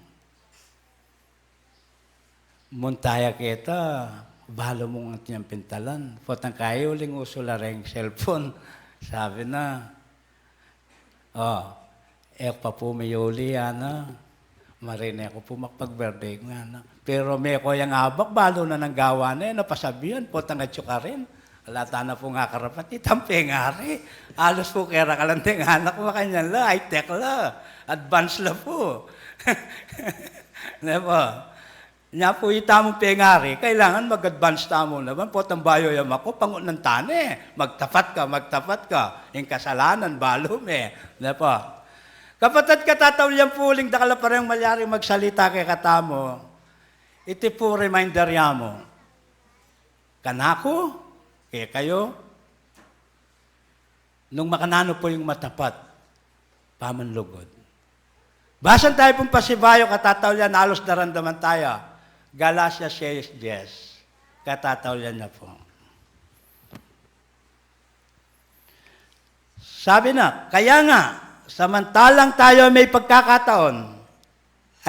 Munta ya keta, balu mung atin yang pintalan. Potang kayi uling usu la reng cellphone. Sabi na, "O, e ku pa pu miyuli, ana. Marine ku pu makapag-birthday ku, ana. Pero meko yang abak, balu na nang gawan na, e na pasabian, potang atyu karin." Ala ta na pung akarapat itang pengari. Alus pu kerakalan deng anak, makanyan la, high-tech la. Advance la pu. Ne po? Nya pu, itamung pengari, kailangan mag-advance tamu naman. Potang bayu ya maku, pangunan ta ne. Magtapat ka, magtapat ka. Ing kasalanan, balu me. Ne po? Kapatad, katataulian pu, uling dakal a pa reng malyaring magsalita kekatamu. Iti pu reminder ya mu. Kanaku, kekayu, nung makananu pu ing matapat, pamanlugud. Basan tayu pung pasibayu, katataulian, alus daramdaman taya. Galacia sais dies. Katataulian na pu. Sabi na, kaya nga, samantalang tayo may pagkakataon,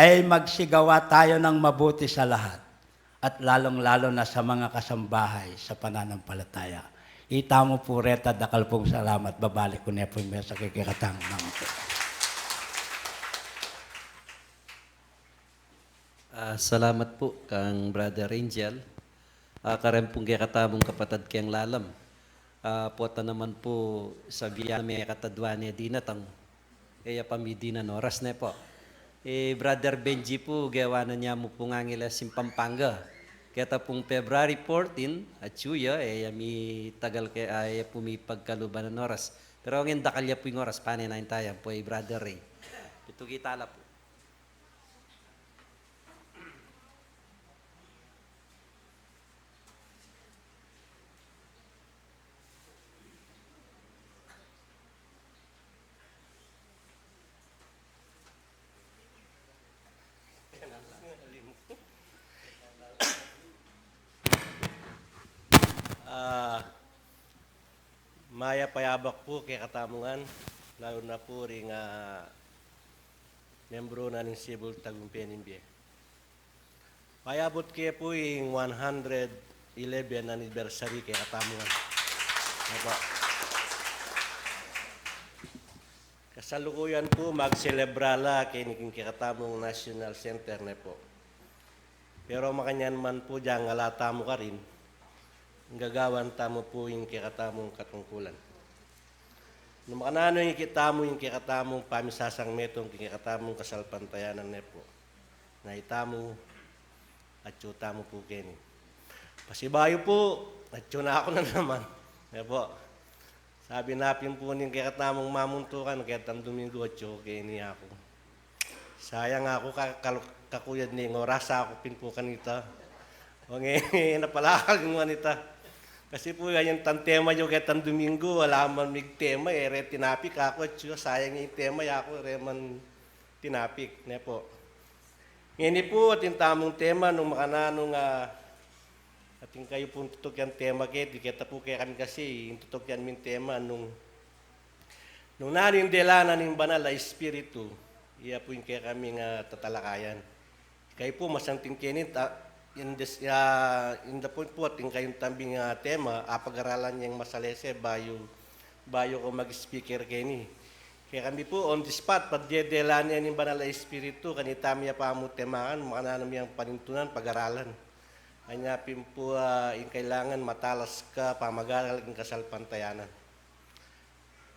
ay magsigawa tayo ng mabuti sa lahat, at lalong-lalo na sa mga kasambahay sa pananampalataya. Itamu pu reta, dakal pung salamat, babalik ku ne pu ing mesa kekatang. Ah, salamat pu kang Brother Angel. Ah, karin pung kekatamung kapatad keng lalam. Ah, pota naman pu, sabian me katadwan ne dinatang. E ya pa midinan oras, ne po? E, Brother Benji pu, gewa na niya mu pu nganila sing Pampanga. Keta pung February fourteen, atyu ya, e ya mitagal ke, ah, e ya pu mipagkaluban a oras. Pero ngeni dakal ya pu ing oras, pane na ing taya pu, e, Brother Ray. Itu kita la pu. Ah, mayap a abak pu kekatamu ngan, lalu na pu ring, ah, membru na ning Cebu Tagumpay ning Bie. Payabut ke pu ing one hundred eleven anniversary kekatamu ngan. Apa? Kasalukuyan pu, magselebra la keni king kekatamung National Center, ne po. Pero makanyan man pu, agyang ala tamu karin, gagawan tamu pu ing kekatamung katungkulan. Nu makananu ing ikit tamu, ing kekatamung pamisasang metung, ing kekatamung kasalpantayanan, ne pu, na itamu, atyu tamu pu keni. Pasibayu pu, atyu na ku na naman, ne pu. Sabi na pin pu ning kekatamung mamuntukan, ketang Duminggu atyu keni aku. Sayang aku ka-, kal-, kakuyad ning oras aku pin pu kanita. O nge, napalakal ing wanita. Kasi pu, yan itang tema yu ketang Duminggu, ala man migtema, e re tinapik aku, atyu, sayang ing tema, e aku re man tinapik, ne pu. Ngeni pu, atin tamung tema, nung makananu nga, atin kayu pung tutukian tema keti, keta pu kekami kasi, ing tutukian ming tema, nung, nung nanu ing delanan ning Banal a Espiritu, iya pu ing kekaming tatalakayan. Kayu pu, masanting keni, ta-, in this, ah, in the point pu, atin kayung tambing, ah, tema, apag-aralan yang masalese, bayu, bayu ku mag-speaker keni. Kekami pu, on the spot, pagdedelanan ning Banal a Espiritu, kanita mi ya pamutemakan, makananu mi yang panintunan, pag-aralan. Anya pin pu, ah, ing kailangan matalas ka pamag-aral king kasalpantayanan.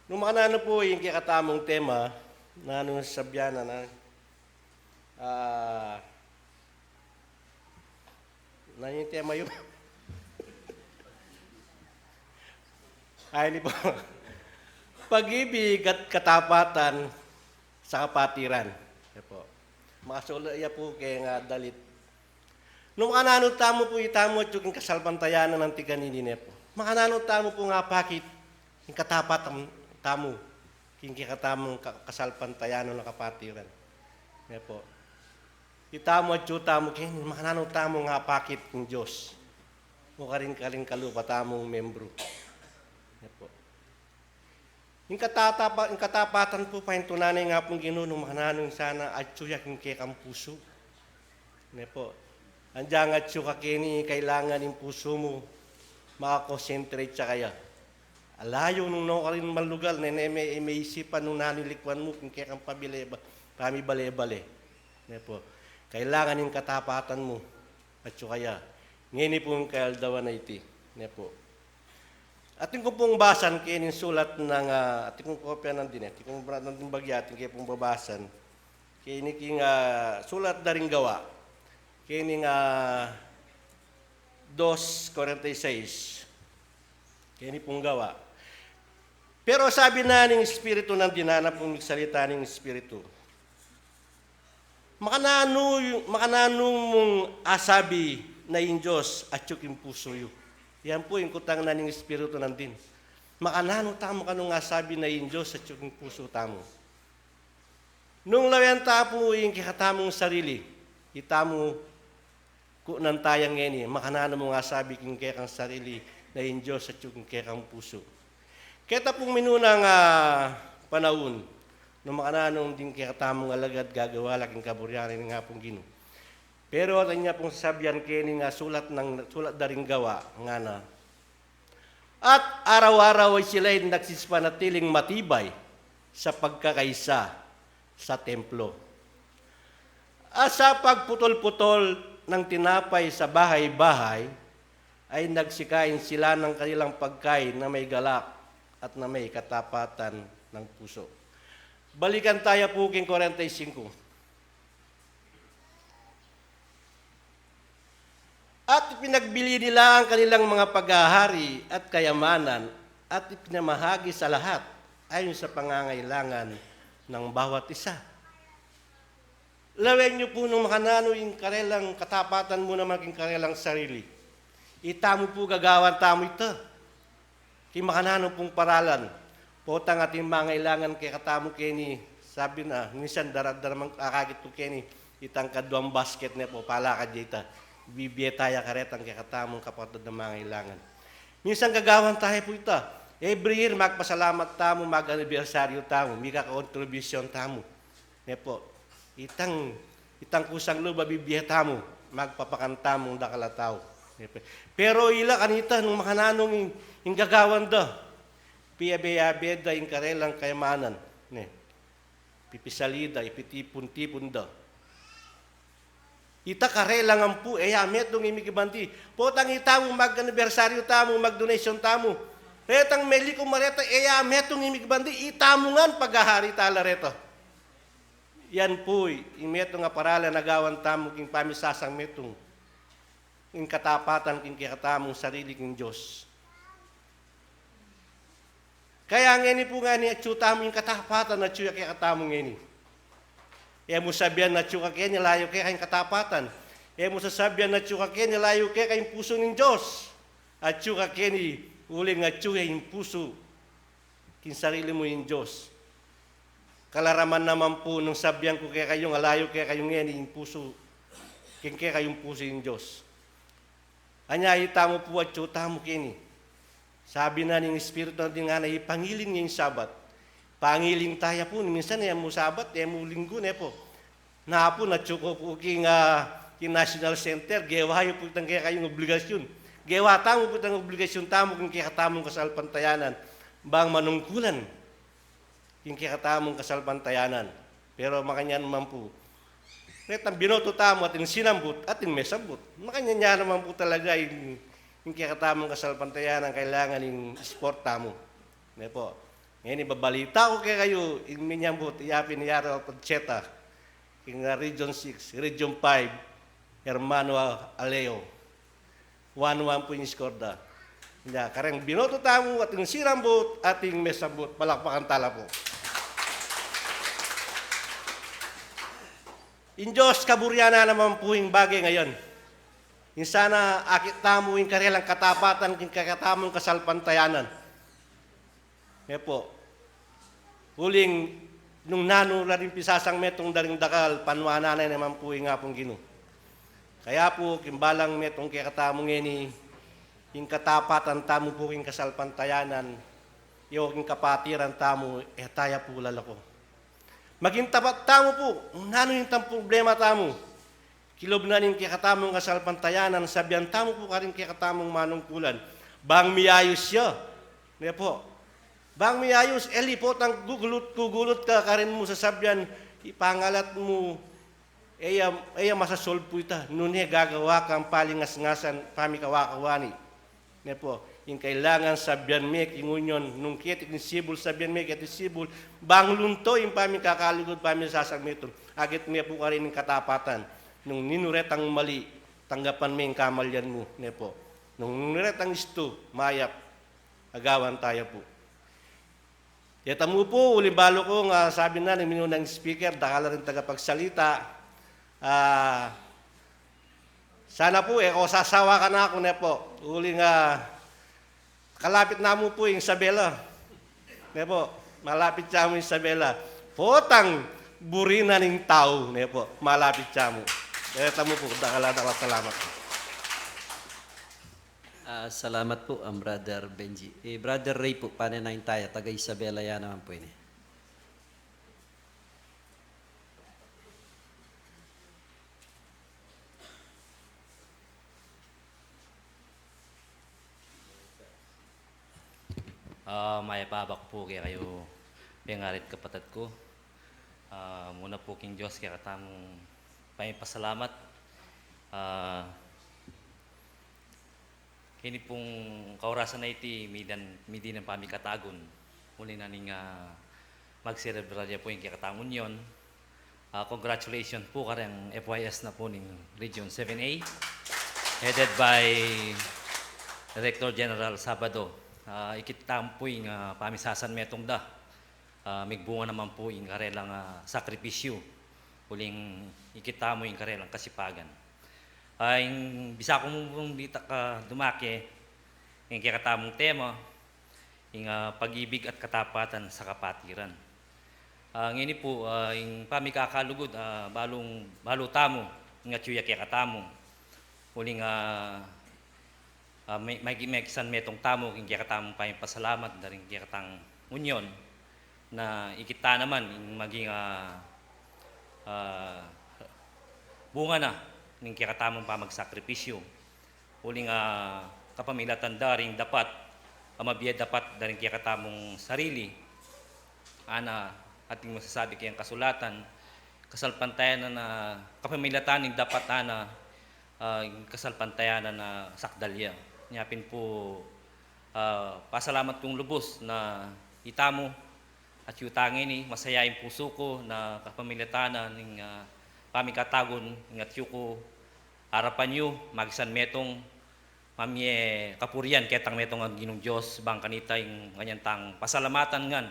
Nung makananu pu ing kekatamung tema, nanu sabyan na, ah, nanu ing tema yu? Ay, ini pu. Pag-ibig at katapatan sa kapatiran. Yan pu. Makasulu ya pu keng dalit. Nung makananu tamu pu, itamu atyu king kasalpantayanan anti kanini, ne pu. Makananu tamu pung apakit ing katapatan tamu king kekatamung ka-, kasalpantayanan a kapatiran, ne pu. Itamu atyu tamu keni, makananu tamung apakit king Dios, o karing, karing kalupa tamung membru, ne pu. Ing katatapa-, ing katapatan pu, paintunan ne ing Apung Ginu, nung makananu ing sana atyu ya king kekang pusu, ne pu. Anjang atyu ka keni, kailangan ing pusu mu maka-concentrate ya kaya. Ala yu nung nukarin man lugal, nene me, e me isipan nung nanu ing likuan mu king kekang pabile-, pamibale-bale, ne pu. Kailangan ing katapatan mu atyu kaya. Ngeni pung kaaldawan a iti, ne pu. Atin ku pung basan keni ing sulat nang, ah, atin kung kopya nandin, atin kung barat nandin bagya, atin ke pung babasan. Keni king, ah, sulat da ring Gawa. Keni king, ah, dos kuarenta y seis. Keni pung Gawa. Pero sabi na ning Espiritu nandin, nanu pung migsalita ning Espiritu. Makananu, makananu mung asabi na ing Dios atyu king pusu yu? Yan pu ing kutang na ning Espiritu nandin. Makananu tamu kanung asabi na ing Dios atyu king pusu tamu? Nung lawen ta pu ing kekatamung sarili, itamu kunan taya ngeni, makananu mung asabi king kekang sarili na ing Dios atyu king kekang pusu? Keta pung minunang, ah, panaun, nung makananu ding kekatamung alagad gagawa la king kaburian ning Apung Ginu. Pero atin ya pung sasabyan keni king sulat nang, sulat da ring Gawa, ngana. At araw-araw ay sila'y nagsipanatiling matibay sa pagkakaisa sa templo. At sa pagputol-putol ng tinapay sa bahay-bahay, ay nagsikain sila ng kanilang pagkain na may galak at na may katapatan ng puso. Balikan taya pu king kuarenta y singko. At ipinagbili nila ang kanilang mga paghahari at kayamanan, at ipinamahagi sa lahat ayon sa pangangailangan ng bawat isa. Lawen yu pu nung makananu ing karelang katapatan mu naman king karelang sarili. Itamu pu gagawan tamu ita. King makananu pung paralan. Potang atin mangailangan kekatamu keni, sabi na, minsan dara-, daramang akakit ku keni, itang kaduang basket ne pu, palakad ya ita. Bibie taya karetang kekatamung kapatad a mangailangan. Minsan gagawan taya pu ita. Every year, magpasalamat tamu, mag-anibersaryu tamu, mika-contribution tamu. Ne pu, itang, itang kusang lub a bibie tamu, magpapakan tamung dakal a tau. Ne pu. Pero ila kanita nung makananu ing, ing gagawan da, piyabe-yabe da ing karelang kayamanan, ne. Pipisali da, ipitipun-tipun da. Ita karelang ampu, e ya metung ing mikibanti. Potang itamu mag-anibersaryu tamu, mag-donation tamu. Retang meliku mareta, e ya metung ing migbandi, itamu ngan paghahari tala reta. Yan pu ing metung a paralan a gawan tamu king pamisasang metung ing katapatan king kekatamung sarili king Dios. Kaya ngeni pu ngeni atyu tamu ing katapatan atyu ya kekatamu ngeni. E mu sabian atyu ka keni layu keka ing katapatan. E mu sasabian atyu ka keni layu keka ing pusu ning Dios. Atyu ka keni uling atyu ya ing pusu king sarili mu ing Dios. Kalaraman naman pu nung sabian ku kekayu a layu kekayu ngeni ing pusu, king kekayung pusu ing Dios. Anya itamu pu atyu tamu keni. Sabi na ning Espiritu na ding ngana, ipangiling ya ing Sabat. Pangiling taya pu, minsan e mu Sabat, e mu Linggu, ne pu. Na pu, natyu ku pu king, ah, king National Center, gewa yu pu itang kekayung obligasyun. Gewa tamu pu itang obligasyun tamu king kekatamung kasalpantayanan. Bang manungkulan king kekatamung kasalpantayanan. Pero makanyan man pu, retang binoto tamu atin sinambut, atin mesambut. Makanyan ya naman pu talaga ing, ing kekatamung kasalpantayanan kailangan ing sport tamu. Ne pu. Ngeni babalita ku kekayu, ing minyambut, iya pin i Arnold Pacheta, king, ah, Region six, Region five, Hermano Aleo. One one pu ing score da. Nya, kareng binoto tamu, atin sinambut, atin mesambut. Palakpakan tala pu. Ing Dios kaburian na naman pu ing bage ngayan. Ing sana akit tamu ing karelang katapatan king kekatamung kasalpantayanan. Ne pu. Uling nung nanu la ring pisasang metung da ring dakal, panuanan na naman pu ing Apung Ginu. Kaya pu, king balang metung kekatamu ngeni, ing katapatan tamu pu king kasalpantayanan, yo king kapatiran tamu, e taya pu lalako. Maging tapat tamu pu, nung nanu ing tang problema tamu. Kilub na ning kekatamung kasalpantayanan, sabian tamu pu karing kekatamung manungkulan. Bang miyayus ya. Ne pu. Bang miyayus, e li potang gugulut, gugulut ka karin mu sasabian, ipangalat mu, e ya, e ya masasolve pu ita. Nune gagawa kang palingasngasan, pamikawa-kawa ni. Ne pu, ing kailangan sabian me king union, nung keti king sibul, sabian me keti sibul, bang lunto ing pamikakalugud, pamisasang metung, agit me pu karin ing katapatan, nung ninu retang mali, tanggapan me ing kamalian mu, ne pu. Nung ninu retang istu, mayap, agawan taya pu. Keta mu pu, uling balu kung, ah, sabi na ning minunang speaker, dakal la ring tagapagsalita. Ah, sana pu, e ko sasawa kanaku, ne pu. Uling, ah, kalapit na mu pu ing Isabela. Ne pu, malapit ya mu ing Isabela. Potang buri na ning tau, ne pu, malapit ya mu. Keta mu pu, dakal a dakal a salamat. Ah, salamat pu, ah, Brother Benji. Eh, Brother Ray pu, pane na ing taya, taga Isabela ya naman pu ini. Ah, mayap a abak pu kekayu, pengarit kapatad ku. Ah, muna pu king Dios kekatamung pamipasalamat. Ah, keni pung kaurasan a iti, midinan, midinan pamikatagun. Uli na ning, ah, magselebrar ya pu ing kekatamung union. Ah, congratulations pu kareng F Y S na pu ning Region seven A, headed by Director General Sabado. Ah, ikit tamu pu ing, ah, pamisasan metung da. Ah, migbunga naman pu ing karelang, ah, sakripisyu, uling ikit tamu ing karelang kasipagan. Ah, ing bisa ku mu pung ditak a dumake, ing kekatamung tema, ing, ah, pag-ibig at katapatan sa kapatiran. Ah, ngeni pu, ah, ing pamikakalugud, ah, balung, balu tamu, ing atyu ya kekatamu. Uling, ah, ah, me-, me-, mekisan metung tamu, king kekatamung pamipasalamat, da ring kekatang union, na ikit ta naman, ing maging, ah, ah, bunga na, ning kekatamung pamagsakripisyu. Uling, ah, kapamilatan da ring dapat, a mabie dapat da ring kekatamung sarili, ana, ating masasabi keng kasulatan, kasalpantayanan na, kapamilatan ning dapat ana, ah, kasalpantayanan na sakdal ya. Nya pin pu, Ah, pasalamat kung lubus na itamu at yu tangini, masaya ing pusu ku na kapamilatan na ning, ah, pamikatagun ning atyu ku arapan yu, magisan metung mamie kapurian ketang metung a Ginung Dios, bang kanita ing nganyan tang pasalamatan ngan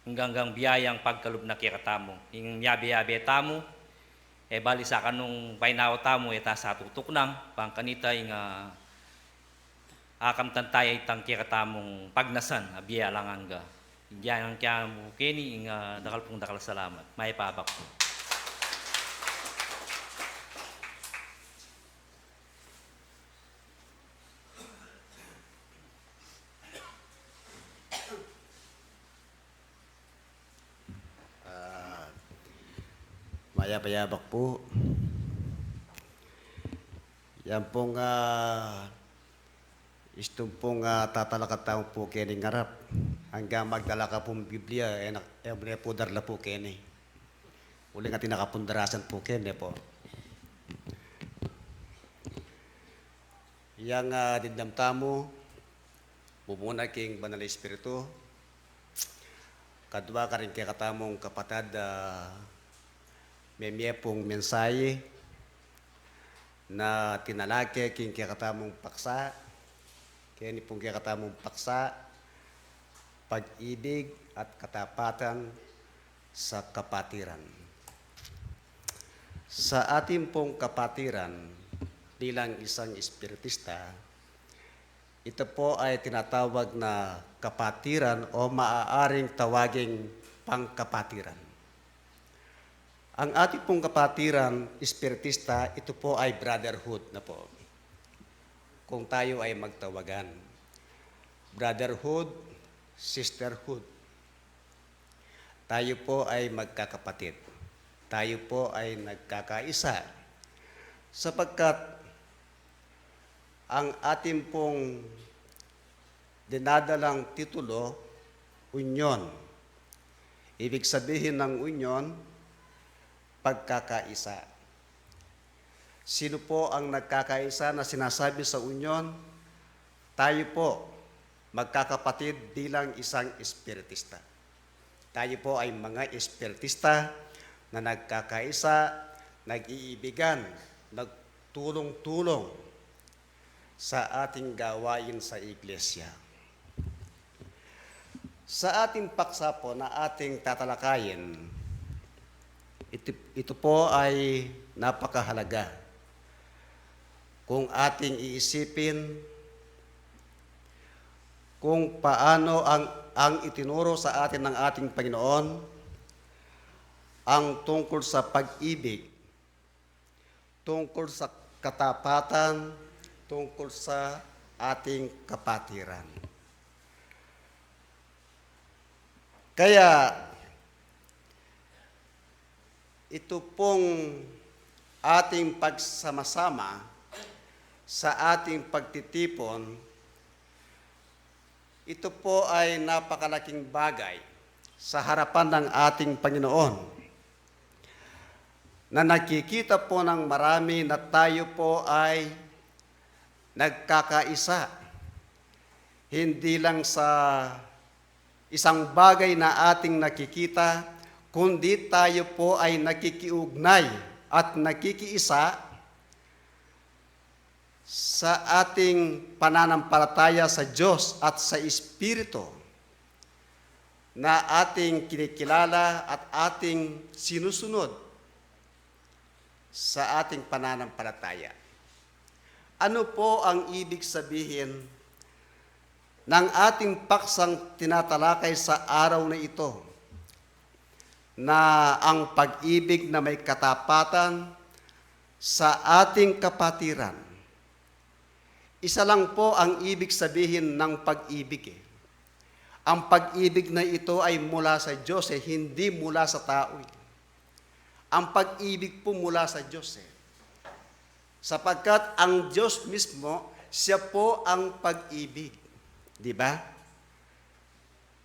ing ganggang biyayang pagkalub na kekatamu. Ing miyabe-yabe tamu, e bali sa kanung painawa tamu, e ta sa tutuknang, bang kanita ing, ah, akamtan taya itang kekatamung pagnasan a bie alang angga. Ing kekatamung keni, ing, ah, dakal pung dakal a salamat. Mayap a abak pu. Ah, mayap a abak pu. Yan pung, ah, istung pung, ah, tatalakad tamu pu keni ngarap. Anggang magdala ka pung Biblia, e na, e mu ne pu darla pu keni. Uling atin a kapundarasan pu keni pu. Yang, ah, dimdam tamu, mumuna king Banal a Espiritu, kadua karing kekatamung kapatad, ah, memie pung mensahe na tinalake king kekatamung paksa, keni pung kekatamung paksa, Pag-ibig at Katapatan sa Kapatiran. Sa atin pung kapatiran bilang isang espiritista, ito po ay tinatawag na kapatiran o maaaring tawaging pangkapatiran. Ang atin pong kapatiran espiritista, ito po ay brotherhood na po. Kung tayo ay magtawagan, brotherhood, sisterhood. Tayo po ay magkakapatid. Tayo po ay nagkakaisa. Sapagkat ang atin pong dinadalang titulo, union. Ibig sabihin ng union, pagkakaisa. Sino po ang nagkakaisa na sinasabi sa union? Tayo po, magkakapatid bilang isang espiritista. Tayo po ay mga espiritista na nagkakaisa, nag-iibigan, nagtulong-tulong sa ating gawain sa iglesia. Sa ating paksa po na ating tatalakayin, ito, ito po ay napakahalaga kung ating iisipin kung paano ang, ang itinuro sa atin ng ating Panginoon ang tungkol sa pag-ibig, tungkol sa katapatan, tungkol sa ating kapatiran. Kaya, ito pong ating pagsama-sama sa ating pagtitipon, ito po ay napakalaking bagay sa harapan ng ating Panginoon, na nakikita po ng marami na tayo po ay nagkakaisa, hindi lang sa isang bagay na ating nakikita, kundi tayo po ay nakikiugnay at nakikiisa sa ating pananampalataya sa Diyos at sa Espiritu na ating kinikilala at ating sinusunod sa ating pananampalataya. Ano po ang ibig sabihin ng ating paksang tinatalakay sa araw na ito, na ang pag-ibig na may katapatan sa ating kapatiran? Isa lang po ang ibig sabihin ng pag-ibig, eh. Ang pag-ibig na ito ay mula sa Diyos, eh, hindi mula sa tao, eh. Ang pag-ibig po mula sa Diyos, eh. Sapagkat ang Diyos mismo, siya po ang pag-ibig. Di ba?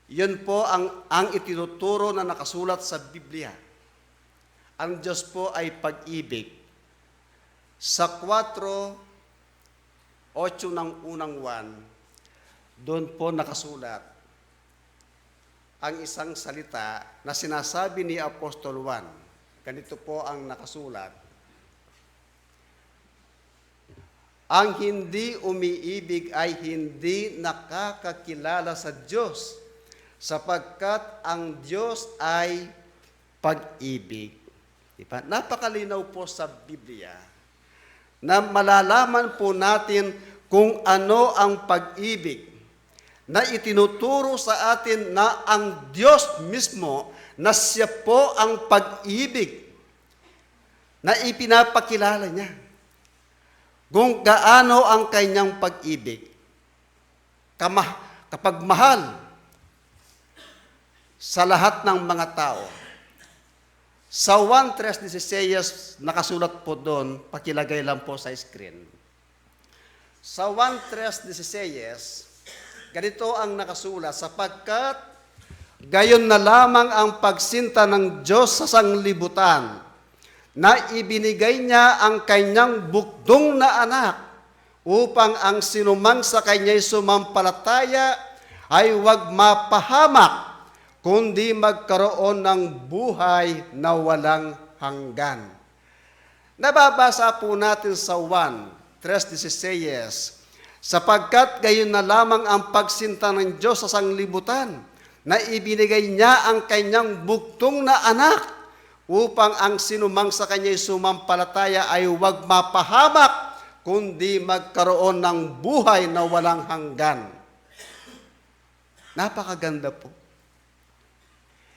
Yun po ang, ang itinuturo na nakasulat sa Biblia. Ang Diyos po ay pag-ibig. Sa kwatro otso ng unang Juan, Doon po nakasulat ang isang salita na sinasabi ni Apostol Juan. Ganito po ang nakasulat, "Ang hindi umiibig ay hindi nakakakilala sa Diyos, sapagkat ang Diyos ay pag-ibig." Di ba? Napakalinaw po sa Biblia na malalaman po natin kung ano ang pag-ibig na itinuturo sa atin na ang Diyos mismo na siya po ang pag-ibig na ipinapakilala niya. Kung gaano ang kanyang pag-ibig, kama-, kapagmahal sa lahat ng mga tao. Sa Juan tres dieciséis, nakasulat po doon, pakilagay lang po sa screen. Sa Juan tres dieciséis, ganito ang nakasulat, "Sapagkat gayon na lamang ang pagsinta ng Diyos sa sanglibutan, na ibinigay niya ang kanyang bugtung na anak, upang ang sinumang sa kanya'y sumampalataya ay huwag mapahamak, kundi magkaroon ng buhay na walang hanggan." Nababasa po natin sa Juan tres dieciséis, "Sapagkat gayon na lamang ang pagsinta ng Diyos sa sanglibutan, na ibinigay niya ang kanyang bugtung na anak, upang ang sinumang sa kanya'y sumampalataya ay huwag mapahamak, kundi magkaroon ng buhay na walang hanggan." Napakaganda po.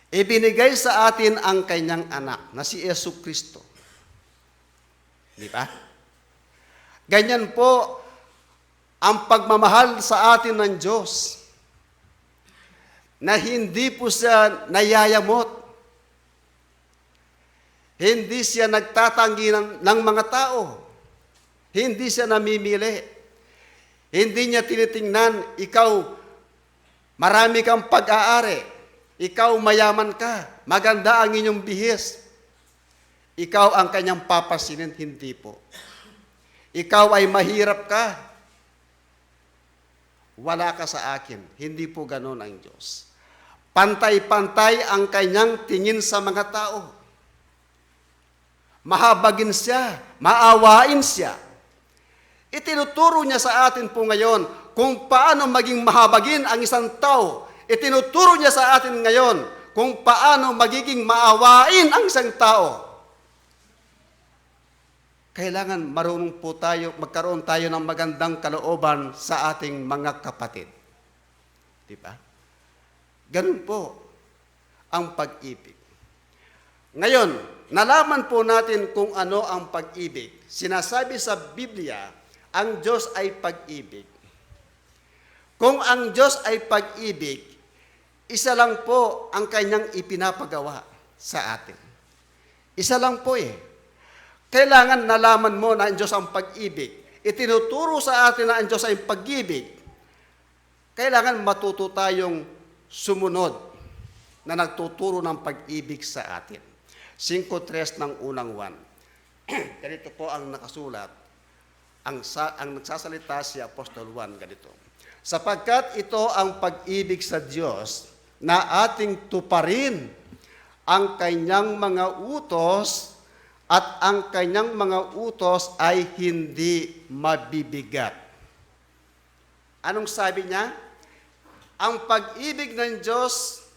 Ibinigay sa atin ang kanyang anak na si Yesu Kristo. Di ba? Ganyan po ang pagmamahal sa atin ng Diyos, na hindi po siya nayayamot. Hindi siya nagtatanggi ng, ng mga tao. Hindi siya namimili. Hindi niya tinitingnan, ikaw, marami kang pag-aari. Ikaw, mayaman ka. Maganda ang inyong bihis. Ikaw ang kanyang papasinin, hindi po. Ikaw ay mahirap ka. Wala ka sa akin. Hindi po ganon ang Diyos. Pantay-pantay ang kanyang tingin sa mga tao. Mahabagin siya, maawain siya. Itinuturo niya sa atin po ngayon kung paano maging mahabagin ang isang tao. Itinuturo niya sa atin ngayon kung paano magiging maawain ang isang tao. Kailangan marunong po tayo, magkaroon tayo ng magandang kalooban sa ating mga kapatid. Di ba? Ganun po ang pag-ibig. Ngayon, nalaman po natin kung ano ang pag-ibig. Sinasabi sa Biblia, ang Diyos ay pag-ibig. Kung ang Diyos ay pag-ibig, isa lang po ang kanyang ipinapagawa sa atin. Isa lang po eh. Kailangan nalaman mo na ang Diyos ang pag-ibig. Itinuturo sa atin na ang Diyos ay pag-ibig. Kailangan matuto tayong sumunod na nagtuturo ng pag-ibig sa atin. Singko tres ng unang Juan. Ganito po ang nakasulat. Ang sa-, ang nagsasalita si Apostol Juan ganito, "Sapagkat ito ang pag-ibig sa Diyos, na ating tuparin ang kanyang mga utos, at ang kanyang mga utos ay hindi mabibigat." Anong sabi niya? Ang pag-ibig ng Diyos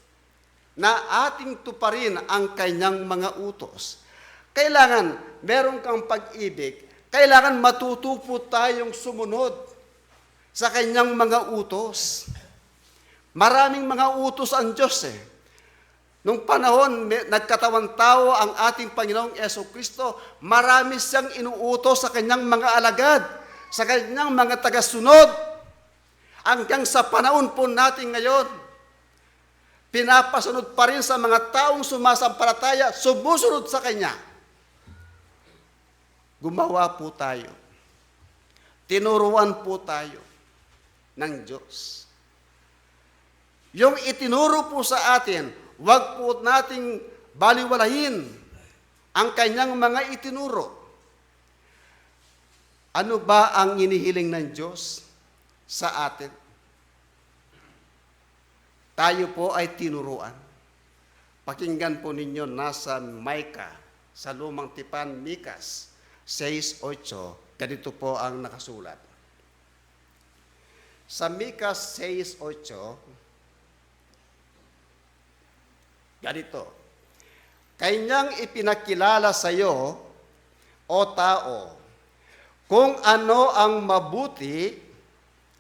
na ating tuparin ang kanyang mga utos. Kailangan meron kang pag-ibig, kailangan matuto po tayong sumunod sa kanyang mga utos. Maraming mga utos ang Diyos eh. Nung panahon, may, nagkatawan tao ang ating Panginoong Yesu Kristo, marami siyang inuutos sa kanyang mga alagad, sa kanyang mga tagasunod, hanggang sa panahon po natin ngayon. Pinapasunod pa rin sa mga taong sumasampalataya, sumusunod sa kanya. Gumawa po tayo. Tinuruan po tayo ng Diyos. Yung itinuro po sa atin, wag po nating baliwalain ang kanyang mga itinuro. Ano ba ang inihiling ng Diyos sa atin? tayo po ay tinuruan. Pakinggan po ninyo, nasa Micah, sa Lumang Tipan, Mikas sais otso, ganito po ang nakasulat. Sa Mikas sais otso, ganito, "Kanyang ipinakilala sa'yo, o tao, kung ano ang mabuti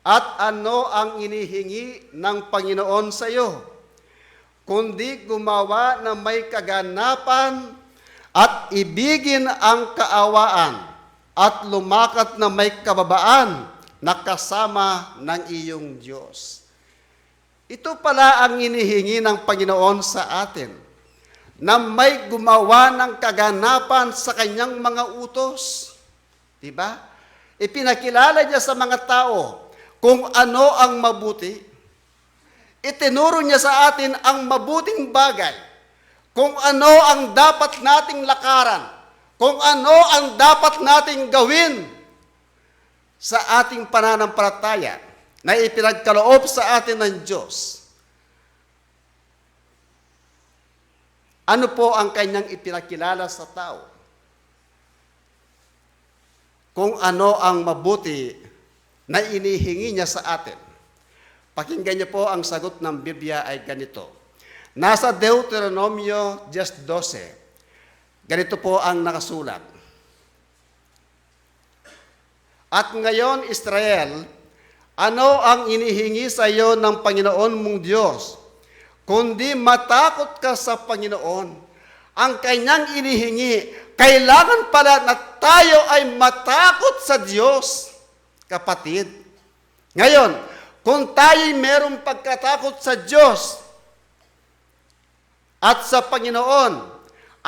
at ano ang inihingi ng Panginoon sa'yo, kundi gumawa na may kaganapan at ibigin ang kaawaan at lumakad na may kababaan na kasama ng iyong Diyos." Ito pala ang inihingi ng Panginoon sa atin, na may gumawa ng kaganapan sa kanyang mga utos. Di ba? Ipinakilala niya sa mga tao kung ano ang mabuti. Itinuro niya sa atin ang mabuting bagay, kung ano ang dapat nating lakaran, kung ano ang dapat nating gawin sa ating pananampalataya na ipinagkaloob sa atin ng Diyos. Ano po ang kanyang ipinakilala sa tao? Kung ano ang mabuti na inihingi niya sa atin. Pakinggan niyo po, ang sagot ng Biblia ay ganito. Nasa Deuteronomio diyes dose, ganito po ang nakasulat. At ngayon, Israel, ano ang inihingi sa iyo ng Panginoon mong Diyos, kundi matakot ka sa Panginoon? Ang kanyang inihingi, kailangan pala na tayo ay matakot sa Diyos, kapatid. Ngayon, kung tayo'y merong pagkatakot sa Diyos, at sa Panginoon.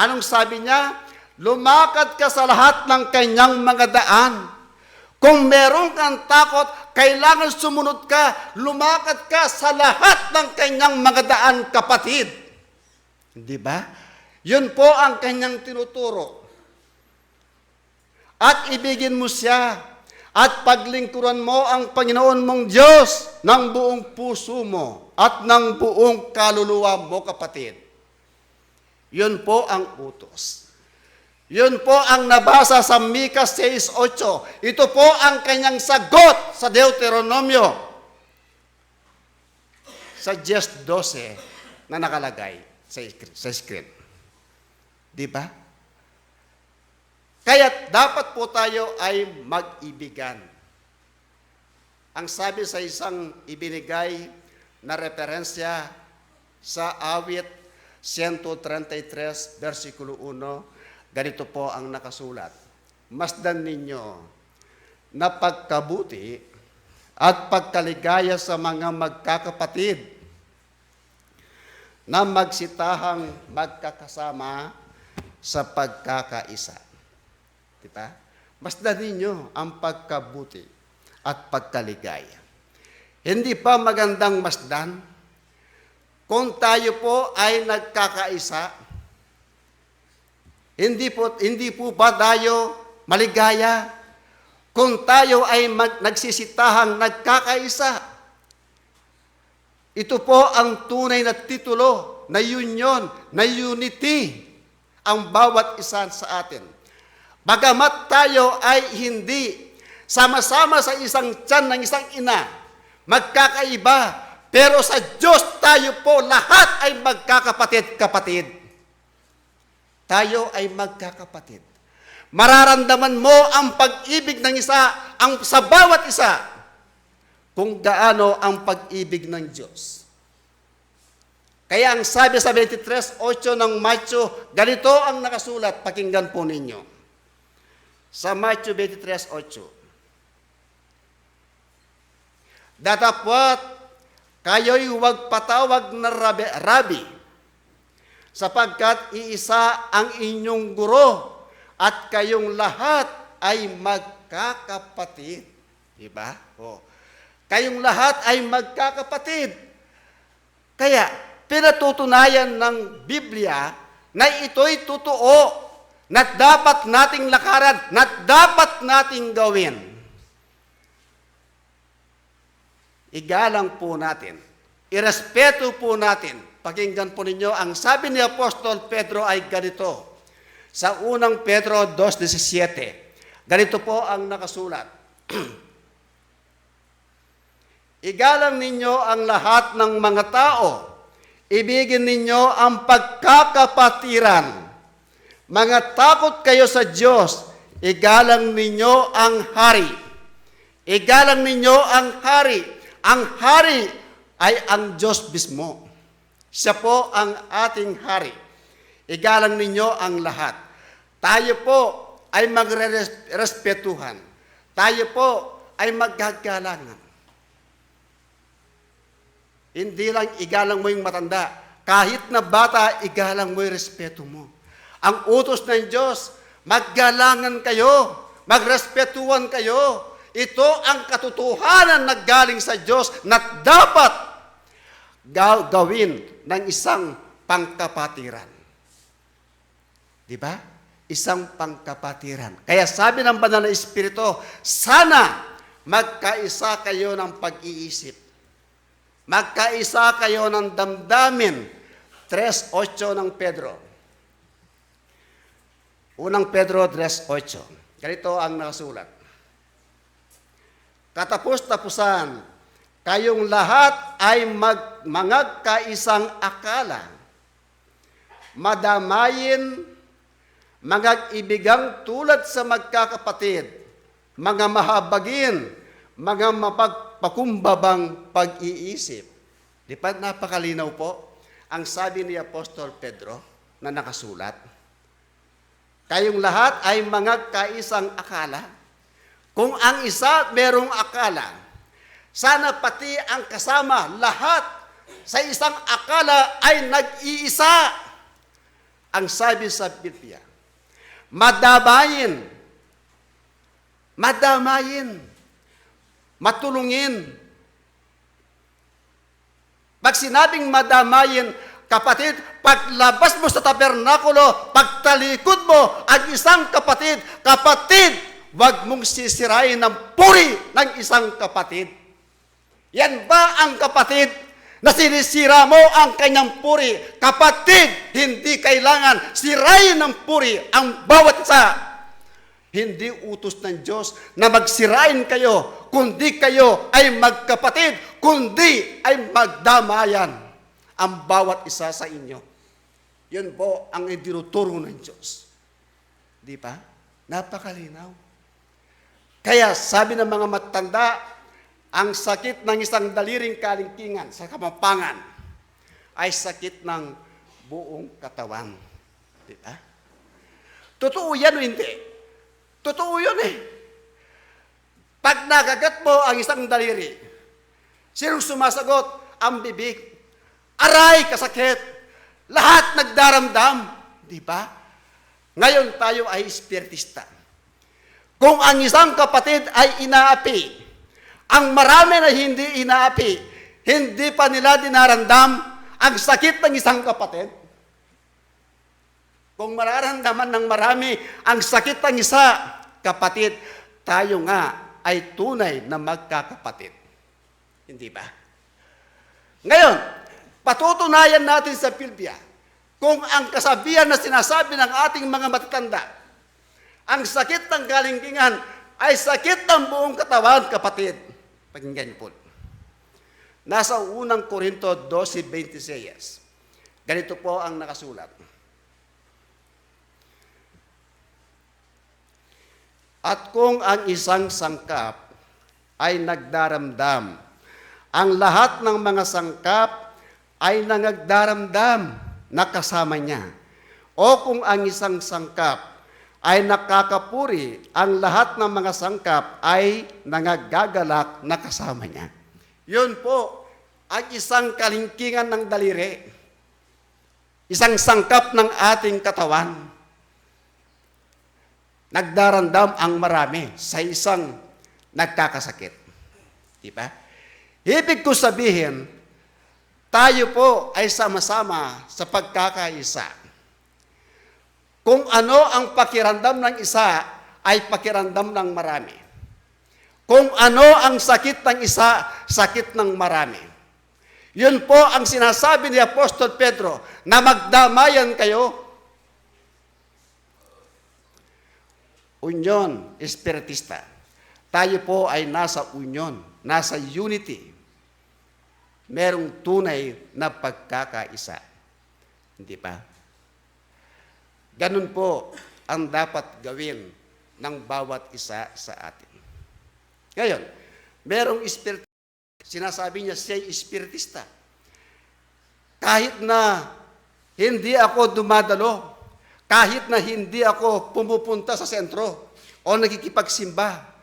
Anong sabi niya? "Lumakad ka sa lahat ng kanyang mga daan." Kung meron kang takot, kailangan sumunod ka, lumakad ka sa lahat ng kanyang mga daan, kapatid. Di ba? Yun po ang kanyang tinuturo. At ibigin mo siya, at paglingkuran mo ang Panginoon mong Diyos ng buong puso mo at ng buong kaluluwa mo, kapatid. Yun po ang utos. Yun po ang nabasa sa Mika sais otso. Ito po ang kanyang sagot sa Deuteronomio, sa diyes dose na nakalagay sa screen. Sa screen. Di ba? Kaya dapat po tayo ay mag-ibigan. Ang sabi sa isang ibinigay na referensya sa Awit siyento trenta y tres, bersikulo uno, ganito po ang nakasulat, "Masdan ninyo na pagkabuti at pagkaligaya sa mga magkakapatid na magsitahang magkakasama sa pagkakaisa." Di ba? Masdan ninyo ang pagkabuti at pagkaligaya. Hindi pa magandang masdan kung tayo po ay nagkakaisa? Hindi po, hindi po ba tayo maligaya kung tayo ay mag-, nagsisitahang nagkakaisa? Ito po ang tunay na titulo na union, na unity, ang bawat isa sa atin. Bagamat tayo ay hindi sama-sama sa isang tiyan ng isang ina, magkakaiba, pero sa Diyos tayo po lahat ay magkakapatid-kapatid. Tayo ay magkakapatid. Mararamdaman mo ang pag-ibig ng isa, ang, sa bawat isa, kung gaano ang pag-ibig ng Diyos. Kaya ang sabi sa twenty-three eight ng Matthew, ganito ang nakasulat, pakinggan po ninyo. Sa Matthew twenty-three eight, "Datapwat kayo'y huwag patawag na rabi, rabi, sapagkat iisa ang inyong guro at kayong lahat ay magkakapatid." Di ba? O. Kayong lahat ay magkakapatid. Kaya, pinatutunayan ng Biblia na ito'y totoo, na dapat nating lakaran, na dapat nating gawin. Igalang po natin, Irespeto po natin. Pakinggan po ninyo, ang sabi ni Apostol Pedro ay ganito. Sa unang Pedro dos disisiete, ganito po ang nakasulat. Igalang ninyo ang lahat ng mga tao. Ibigin ninyo ang pagkakapatiran. Mangatakot kayo sa Diyos. Igalang ninyo ang hari. Igalang ninyo ang hari. Ang hari ay ang Diyos mismo. Siya po ang ating hari. Igalang ninyo ang lahat. Tayo po ay magrerespetuhan. Tayo po ay maggagalangan. Hindi lang igalang mo yung matanda. Kahit na bata, igalang mo yung respeto mo. Ang utos ng Diyos, maggalangan kayo, magrespetuhan kayo. Ito ang katotohanan na galing sa Diyos na dapat ga-, gawin ng isang pangkapatiran. Di ba? Isang pangkapatiran. Kaya sabi ng Banal na Espiritu, sana magkaisa kayo ng pag-iisip. Magkaisa kayo ng damdamin. Tres ocho ng Pedro. Unang Pedro tres ocho. Ganito ang nakasulat. Katapus-tapusan, kayong lahat ay mag-, mangagkaisang akala, madamayin, mangag-ibigang tulad sa magkakapatid, mga mahabagin, mga mapagpakumbabang pag-iisip. Di ba napakalinaw po ang sabi ni Apostol Pedro na nakasulat? Kayong lahat ay mangagkaisang akala. Kung ang isa merong akala, sana pati ang kasama, lahat sa isang akala ay nag-iisa. Ang sabi sa Biblia, madamayin, madamayin, matulungin, Pag sinabing madamayin, kapatid, paglabas mo sa tabernakulo, pagtalikod mo ang isang kapatid, kapatid, wag mong sisirain ang puri ng isang kapatid. Yan ba ang kapatid na sinisira mo ang kanyang puri? Kapatid, hindi kailangan sirain ng puri ang bawat isa. Hindi utos ng Diyos na magsirain kayo, kundi kayo ay magkapatid, kundi ay magdamayan ang bawat isa sa inyo. Yun po ang itinuturo ng Diyos. Di ba? Napakalinaw. Kaya sabi ng mga matatanda, ang sakit ng isang daliring kalingkingan sa Kapampangan ay sakit ng buong katawan. Di ba? Totoo yan o hindi? Totoo yun eh. Pag nakagat mo ang isang daliri, sinong sumasagot? Ang bibig. Aray, kasakit! Lahat nagdaramdam. Di ba? Ngayon tayo ay espiritista. Kung ang isang kapatid ay inaapi, ang marami na hindi inaapi, hindi pa nila dinaramdam ang sakit ng isang kapatid. Kung mararamdaman ng marami ang sakit ng isa, kapatid, tayo nga ay tunay na magkakapatid. Hindi ba? Ngayon, patutunayan natin sa Biblia kung ang kasabihan na sinasabi ng ating mga matatanda, ang sakit ng kalingkingan ay sakit ng buong katawan, kapatid. Pakinggan niyo po. Nasa unang Korinto dose veintiséis. Ganito po ang nakasulat. At kung ang isang sangkap ay nagdaramdam, ang lahat ng mga sangkap ay nangagdaramdam na kasama niya. O kung ang isang sangkap ay nakakapuri, ang lahat ng mga sangkap ay nangagagalak na kasama niya. Yun po ang isang kalingkingan ng daliri. Isang sangkap ng ating katawan, nagdaramdam ang marami sa isang nagkakasakit. Di ba? Ibig ko sabihin, tayo po ay sama-sama sa pagkakaisa. Kung ano ang pakiramdam ng isa, ay pakiramdam ng marami. Kung ano ang sakit ng isa, sakit ng marami. Yun po ang sinasabi ni Apostol Pedro, na magdamayan kayo. Union espiritista. Tayo po ay nasa union, nasa unity. Merong tunay na pagkakaisa. Hindi ba? Ganun po ang dapat gawin ng bawat isa sa atin. Ngayon, merong espiritista, sinasabi niya siya'y espiritista. Kahit na hindi ako dumadalo, kahit na hindi ako pumupunta sa sentro o nakikipagsimba,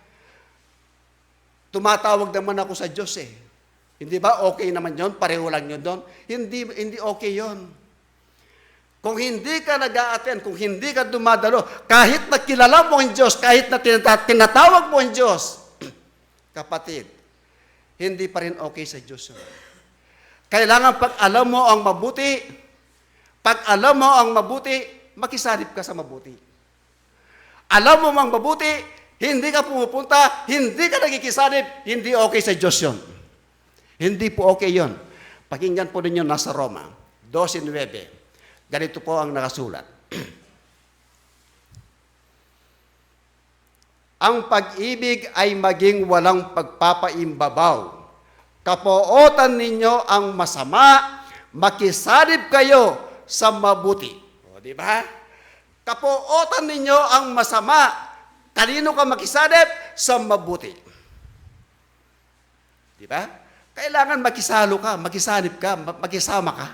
tumatawag naman ako sa Diyos eh. Hindi ba okay naman yon? Pareho lang yun doon. Hindi, hindi okay yon. Kung hindi ka nag-a-attend, kung hindi ka dumadalo, kahit na kilala mo ang Diyos, kahit na tinata-, tinatawag mo ang Diyos, kapatid, hindi pa rin okay sa Diyos yun. Kailangan pag alam mo ang mabuti, pag alam mo ang mabuti, makisanib ka sa mabuti. Alam mo mang mabuti, hindi ka pumupunta, hindi ka nakikisanib, hindi okay sa Diyos yun. Hindi po okay yun. Pakinggan po ninyo, nasa Roma dose nuebe. Ganito po ang nakasulat. Ang pag-ibig ay maging walang pagpapaimbabaw. Kapuotan ninyo ang masama, makisanib kayo sa mabuti. O, di ba? Kapuotan ninyo ang masama. Kanino ka makisanib? Sa mabuti. Di ba? Kailangan makisalo ka, makisanib ka, ma-, makisama ka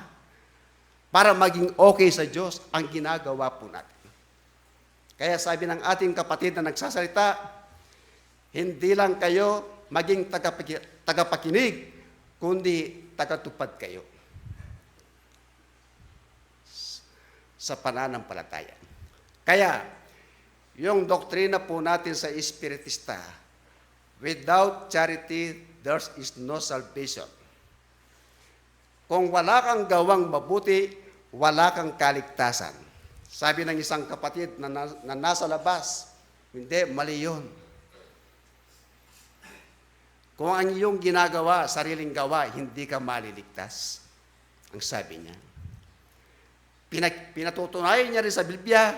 para maging okay sa Diyos ang ginagawa po natin. Kaya sabi ng ating kapatid na nagsasalita, hindi lang kayo maging tagapaki-, tagapakinig, kundi tagatupad kayo sa pananampalataya. Kaya, yung doktrina po natin sa Espiritista, "Without charity, there is no salvation." Kung wala kang gawang mabuti, wala kang kaligtasan. Sabi ng isang kapatid na, na, na nasa labas, "Hindi, mali yun. Kung ang iyong ginagawa, sariling gawa, hindi ka maliligtas," ang sabi niya. Pina-, pinatutunayan niya rin sa Biblia,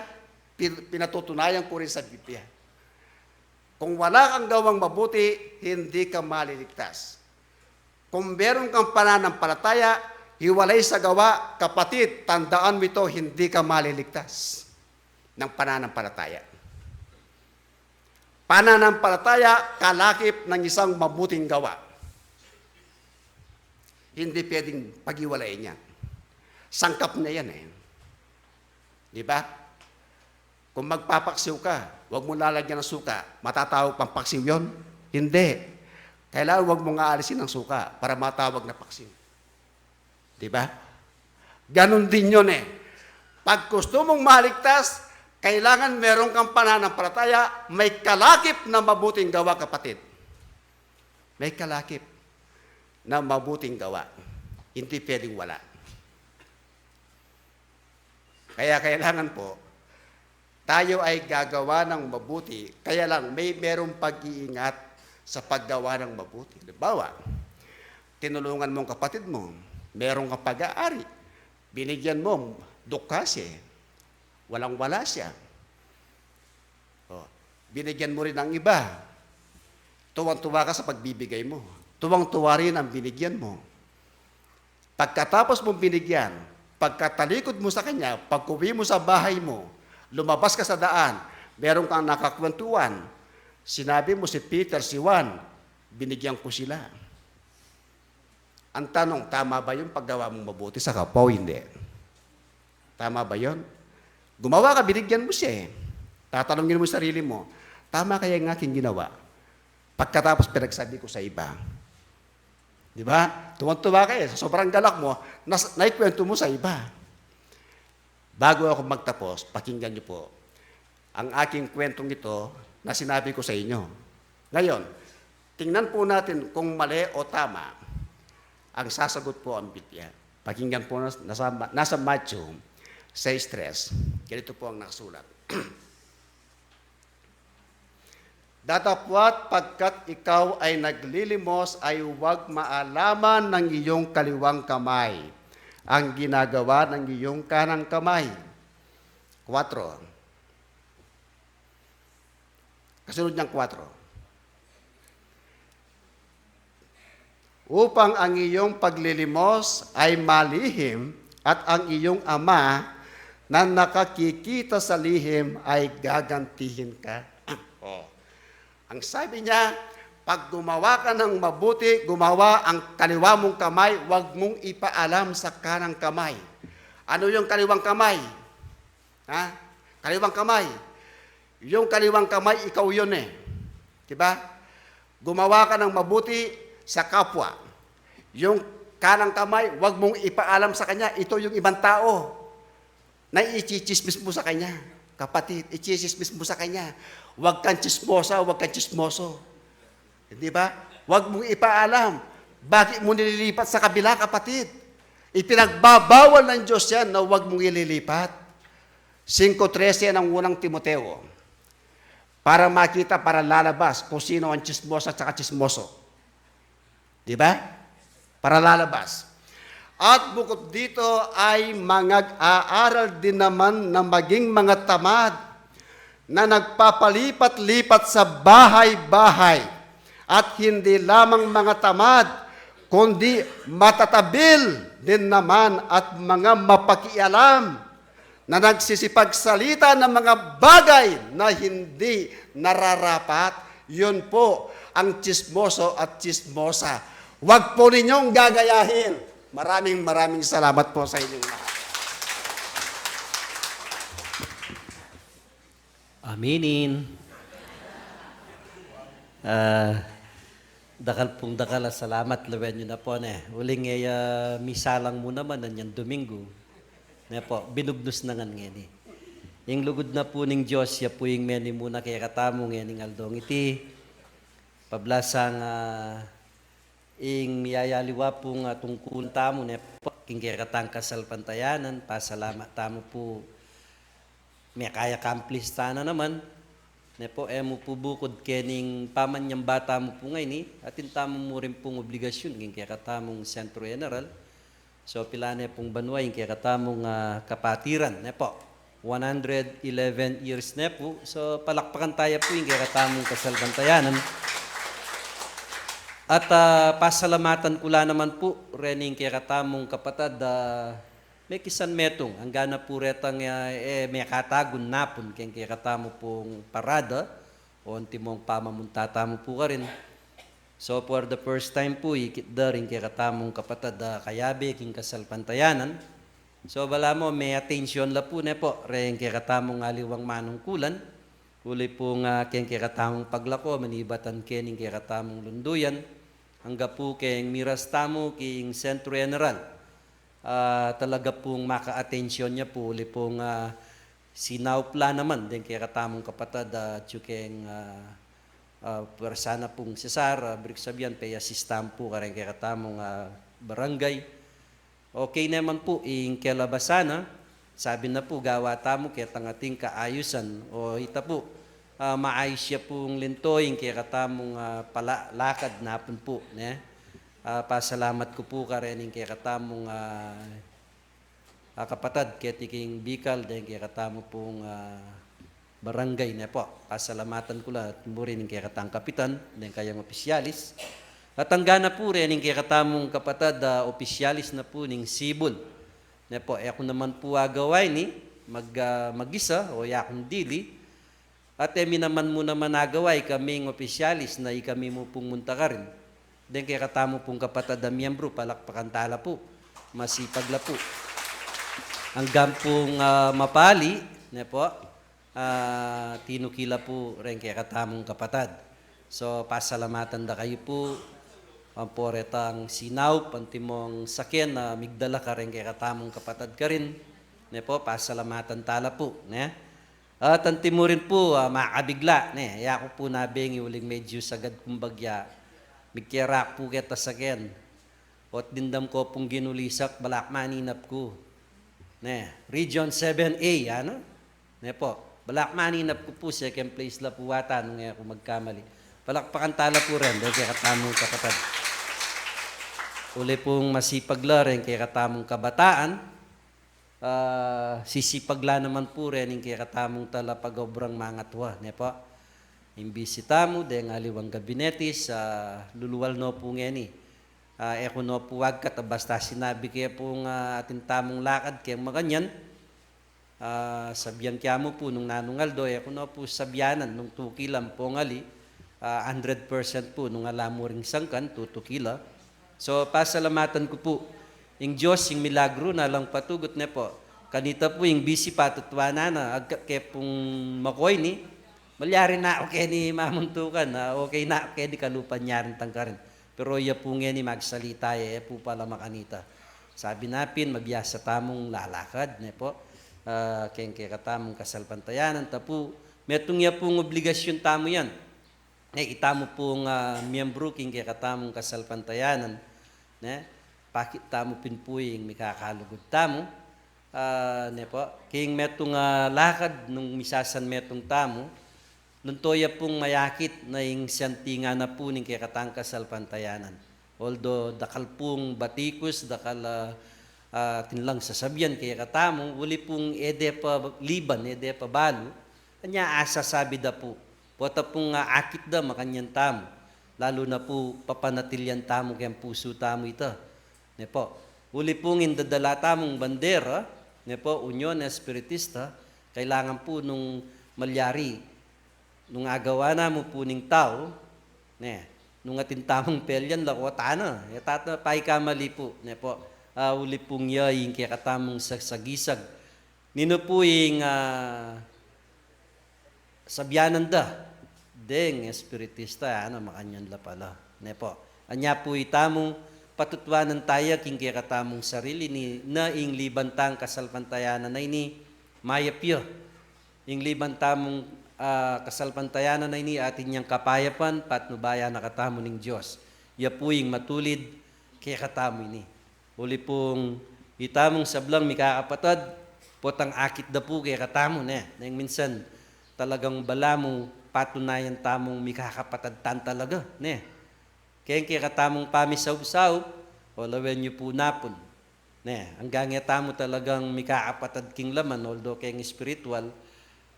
pin-, pinatutunayan ko rin sa Biblia. Kung wala kang gawang mabuti, hindi ka maliligtas. Kung meron kang pananampalataya, hiwalay sa gawa, kapatid, tandaan mo ito, hindi ka maliligtas ng pananampalataya. Pananampalataya, kalakip ng isang mabuting gawa. Hindi pwedeng paghiwalayin yan. Sangkap na yan eh. Di ba? Kung magpapaksiw ka, wag mo lalagyan ng suka. Matatawag pang paksiw yon? Hindi. Kailangan wag mong aalisin ang suka para matawag na paksiw. Di ba? Ganun din yun eh. Pag gusto mong maligtas, kailangan meron kang pananampalataya, may kalakip na mabuting gawa, kapatid. May kalakip na mabuting gawa. Hindi pwedeng wala. Kaya kailangan po, tayo ay gagawa ng mabuti, kaya lang may merong pag-iingat sa paggawa ng mabuti. Halimbawa, tinulungan mo ang kapatid mo, meron kang pag-aari, binigyan mo, dukha siya, walang-wala siya. O, binigyan mo rin ang iba. Tuwang-tuwa ka sa pagbibigay mo. Tuwang-tuwa rin ang binigyan mo. Pagkatapos mong binigyan, pagkatalikod mo sa kanya, pag-uwi mo sa bahay mo, lumabas ka sa daan, meron kang nakakwentuhan, sinabi mo, "Si Peter, si Juan, binigyan ko sila." Ang tanong, tama ba yung paggawa mong mabuti sa kapwa o hindi? Tama ba yon? Gumawa ka, binigyan mo siya eh. Tatanungin mo yung sarili mo, "Tama kaya yung aking ginawa?" Pagkatapos pinagsabi ko sa iba. Di ba? Tuwang-tuwa ka eh. Sa sobrang galak mo, nas-, naikwento mo sa iba. Bago ako magtapos, pakinggan niyo po ang aking kwentong ito na sinabi ko sa inyo. Ngayon, tingnan po natin kung mali o tama ang sasagot po ang Biblia. Pakinggan po nas-, nasa, nasa Matthew sais tres. Ganito po ang nakasulat. Datapwat pagkat ikaw ay naglilimos, ay huwag maalaman ng iyong kaliwang kamay ang ginagawa ng iyong kanang kamay. Kuwatro. Kasunod niyang kuwatro. Upang ang iyong paglilimos ay malihim at ang iyong Ama na nakakikita sa lihim ay gagantihin ka. Oh. Ang sabi niya, pag gumawa ka ng mabuti, gumawa ang kaliwa mong kamay, huwag mong ipaalam sa kanang kamay. Ano yung kaliwang kamay? Ha? Kaliwang kamay. Yung kaliwang kamay, ikaw yun eh. Diba? Gumawa ka ng mabuti sa kapwa. Yung kanang kamay, huwag mong ipaalam sa kanya, ito yung ibang tao na itsitsismis mo sa kanya. Kapatid, itsitsismis mo sa kanya. Huwag kang tsismosa, huwag kang tsismoso. Di ba? Huwag mong ipaalam. Bakit mo nililipat sa kabila, kapatid? Ipinagbabawal ng Diyos yan na huwag mong ililipat. Singko trese ng unang Timoteo. Para makita, para lalabas kung sino ang tsismosa at saka tsismoso. Di ba? Para lalabas. At bukod dito ay mangag-aaral din naman na maging mga tamad na nagpapalipat-lipat sa bahay-bahay, at hindi lamang mga tamad, kundi matatabil din naman at mga mapakialam na nagsisipagsalita ng mga bagay na hindi nararapat. Yun po ang tsismoso at tsismosa. Huwag po ninyong gagayahin. Maraming, maraming salamat po sa inyong lahat. Aminin. Ah, dakal pung dakal a salamat lawen yu na po, ne. Uling e ya misalang mu naman ngan yang Domingo. Ne po, binugnus na ngan ngeni. Ing lugud na pu ning Dios, ya pu ing menimuna kekatamu ngening aldong iti. Pablasang, ah, ing miyayaliwa pung, ah, tungkul tamu, ne po, king kekatang kasalpantayanan, pasalamat tamu pu, mekaya-accomplish tana naman, ne po, e mu pu bukud kening pamanyamba tamu pu ngeni, atin tamu mu rin pung obligasyun king kekatamung Sentro General. So, pilan ne pung banua ing kekatamung, ah, kapatiran, ne po. One hundred eleven years ne pu. So, palakpakan taya pu ing kekatamung kasalpantayanan. At, ah, pasalamatan ku la naman pu, rening kekatamung kapatad, ah, mekisan metung, angga na pu retang, ah, e, mekatagun napun keng kekatamu pung parada, o antimong pamamunta tamu pu karin. So, for the first time pu, ikit da ring kekatamung kapatad a kayabe king kasalpantayanan. So, balamu me-attention la pu, ne po, reng kekatamung aliwang manungkulan. Uli pung, ah, keng kekatamung paglako, manibatan kening kekatamung lunduyan. Angga pu keng miras tamu king Sentro General. Ah, talaga pung maka-atensyon ya pu, uli pung, ah, sinaup la naman deng kekatamung kapatad, ah, atyu keng, ah, ah, persana pung Cesar, ah, Brix Sabian, pe-assist tamu pu kareng kekatamung, ah, barangay. Okay naman pu ing kelabasan na, sabi na pu, gawa tamu ketang ating kaayusan. O ita pu, ah, maayus ya pung linto ing kekatamung, ah, pala-, lakad napun pu, ne? Ah, pasalamat ku pu karening kekatamung, ah, ah, kapatad keti king Bicol, deng kekatamu pung, ah, barangay, ne po. Pasalamatan ku la, at mu rin ing kekatang kapitan, deng kayang opisyalis. At angga na pu rening kekatamung kapatad, ah, opisyalis na pu ning sibul. Ne po, e ku naman pu agawa ini, mag-, ah, mag-isa, o ya kung dili. At e mi naman mu naman agawa, ikaming opisyalis na ikami mu pung munta karin. Deng kekatamu pung kapatad a miyembru, palakpakan ta la pu. Masipag la pu. Anggang pung, ah, mapali, ne po, ah, tinuki la pu reng kekatamung kapatad. So, pasalamatan da kayu pu, ampo retang sinaup, antimong saken a migdala kareng kekatamung kapatad karin, ne po, pasalamatan ta la pu, ne? At antimu rin pu, ah, makabigla, ne, e ku pu nabengi uling medyu sagad kung bagya, migkerak pu keta saken. Ot dimdam ku pung ginulisak, balak maninap ku. Ne, Region seven A, ano? Ne po, Pala, maninap ku pu, second place la pu ata nung e ku magkamali. Palakpakan tala pu rin deng kekatamung kapatad. Uli pung masipag la reng kekatamung kabataan, ah, sisipag la naman pu rin ing kekatamung talapagobrang mangatua, ne pu? Ing bisita mu deng aliwang gabinete, sa luluwal no pu ngeni. Ah, e ku no pu agkat, basta sinabi ke pung, ah, atin tamung lakad keng makanyan. Ah, sabian kya mu pu nung nanung aldo, e ku no pu sabianan nung tuki la ampong ali, ah, hundred percent pu nung ala mu ring sangkan, tutuki la. So, pasalamatan ku pu ing Dios, ing milagru na lang patugut, ne pu. Kanita pu ing bisi patutuanan na, agkat ke pung makoy ni, malyari na ku keni mamuntukan, ah, okay na ku keni kalupa nyaring tangkarin. Pero iya pu ngeni magsalita ya, e pu pala makanita. Sabi na pin, mabiasa tamung lalakad, ne pu? Ah, keng kekatamung kasalpantayanan, ta pu, metung ya pung obligasyun tamu yan. Ne, itamu pung, ah, miyembru king kekatamung kasalpantayanan, ne? Pakit tamu pin pu ing mikakalugud tamu, ah, ne pu? King metung, ah, lakad nung misasan metung tamu, nung toya pung mayakit na ing santingan na pu ning kekatang kasalpantayanan. Although dakal pung batikus, dakal, ah, ah, atin lang sasabian kekatamu, uli pung e de pa liban, e de pa balu, anya asasabi da pu. Pota pung, ah, akit da makanyan tamu, lalu na pu papanatilian tamu keng pusu tamu ita. Ne pu? Uli pung ing dadala tamung bandera, ne pu, Union Espiritista, kailangan pu nung malyari, nung agawa na mu pu ning tau, ne, nung atin tamung pelyan, lakota na, e tata paikamali pu, ne pu? Ah, uli pung ya ing kekatamung sagsagisag. Ninu pu ing, ah, sabianan da deng espiritista, ano, makanyan la pala, ne pu? Anya pu itamu, patutuanan taya king kekatamung sarili ni, na ing liban tang kasalpantayanan a ini, mayap ya. Ing liban tamung, ah, kasalpantayanan a ini, atin yang kapayapan, patnubayan na katamu ning Dios. Ya pu ing matulid kekatamu ini. Uli pung itamung sablang mikakapatad, potang akit da pu kekatamu, ne. Neng minsan, talagang balamu, patunayan tamung mikakapatad tan talaga, ne. Keng kekatamung pamisaub-saub, o lawen yu pu napun. Ne, anggang e tamu talagang mikakapatad king laman, although keng espiritual,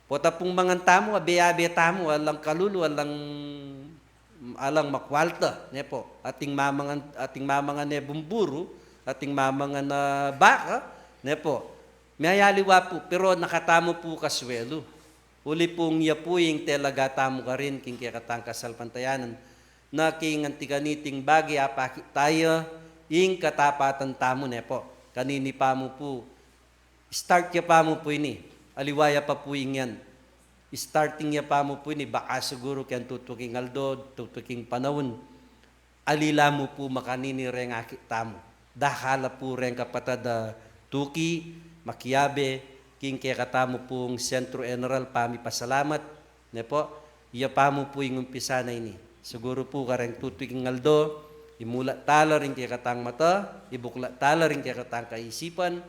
pota pung mangan tamu, abe-abe tamu, alang kalulu, alang, alang makwalta, ne pu? Ating mamangan, ating mamangan e bumburu, ating mamangan a baka, ne pu? Miyayaliwa pu, pero nakatamu pu kaswelu. Uli pung ya pu ing telaga tamu karin king kekatang kasalpantayanan, na king anti kaniting bage apakit taya ing katapatan tamu, ne pu? Kanini pa mu pu, start ya pa mu pu ini, aliwa ya pa pu ing yan. Starting ya pa mu pu ini, baka siguru keng tutuking aldo, tutuking panaun, ali la mu pu makanini reng akit tamu. Dakal la pu reng kapatad a tuki, makiabe, king kekatamu pung Sentro General pamipasalamat, ne pu? Iya pa mu pu ing umpisa na ini. Siguru pu kareng tutuking aldo, imulat tala ring kekatang mata, ibuklat tala ring kekatang kaisipan,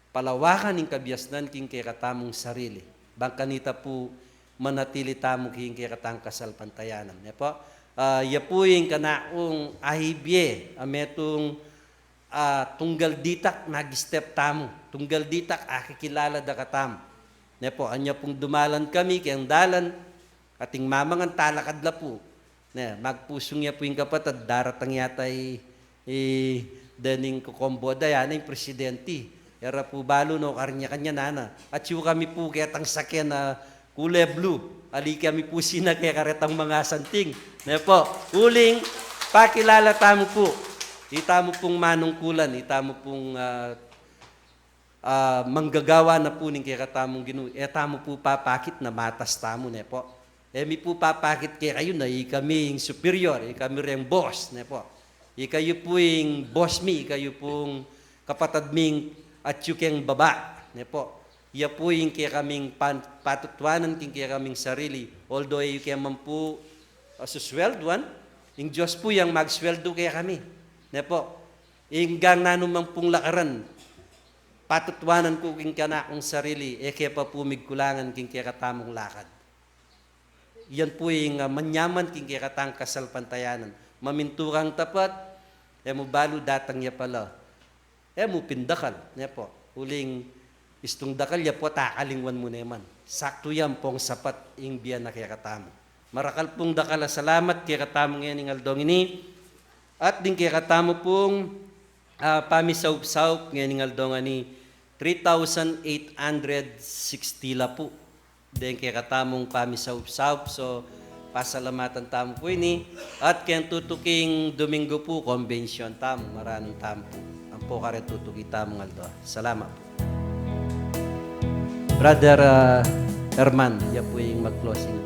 palawakan ing kabiasnan king kekatamung sarili. Bang kanita pu manatili tamu king kekatang kasalpantayanan, ne pu? Ah, ya pu ing kanakung aibie, a metung, ah, tunggal ditak mag-step tamu, tunggal ditak akikilala da katamu. Ne pu, anya pung dumalan kami keng dalan, ating mamangan, talakad la pu. Ne, magpusung ya pu ing kapatad, daratang yata i, i, dening kokombo da, yan ing presidenti. Era pu balu no, karnya-kanya nana. Atyu kami pu ketang sakyan a kule blue. Ali kami pu sina kekaretang mangasanting. Ne pu, uling pakilala tamu pu. Itamu pung manungkulan, itamu pung, ah, ah, manggagawa na pu ning kekatamung Ginu, e tamu pu papakit na matas tamu, ne pu? E mi pu papakit kekayu na ikami ing superior, ikami reng boss, ne pu? Ikayu pu ing boss mi, ikayu pung kapatad ming atyu keng baba, ne pu? Iya pu ing kekaming pan-, patutuanan king kekaming sarili, although e yu ke man pu, ah, suswelduan, ing Dios pu yang magsweldu kekami, ne pu? Inggang nanu man pung lakaran, Patutwanan ku king kanakung sarili, e ke pa pu migkulangan king kekatamung lakad. Yan pu ing, ah, manyaman king kekatang kasalpantayanan. Maminturang tapat, e mu balu datang ya pala. E mu pin dakal, ne pu. Uling istung dakal ya pu, takalingwan mu ne man. Saktu ya ampong sapat ing bie na kekatamu. Marakal pung dakal a salamat kekatamu ngening aldong ini. At ding kekatamu pung, ah, pamisaup-saup ngening aldong ini, three thousand eight hundred sixty la pu. Deng kekatamung pamisaup-saup, so pasalamatan tamu pu ini. At keng tutuking Domingo pu, kombensyon tamu, maranun tamu pu. Ampo kare tutuki tamung aldo. Salamat pu. Brother, ah, Herman, ya pu ing mag-closing.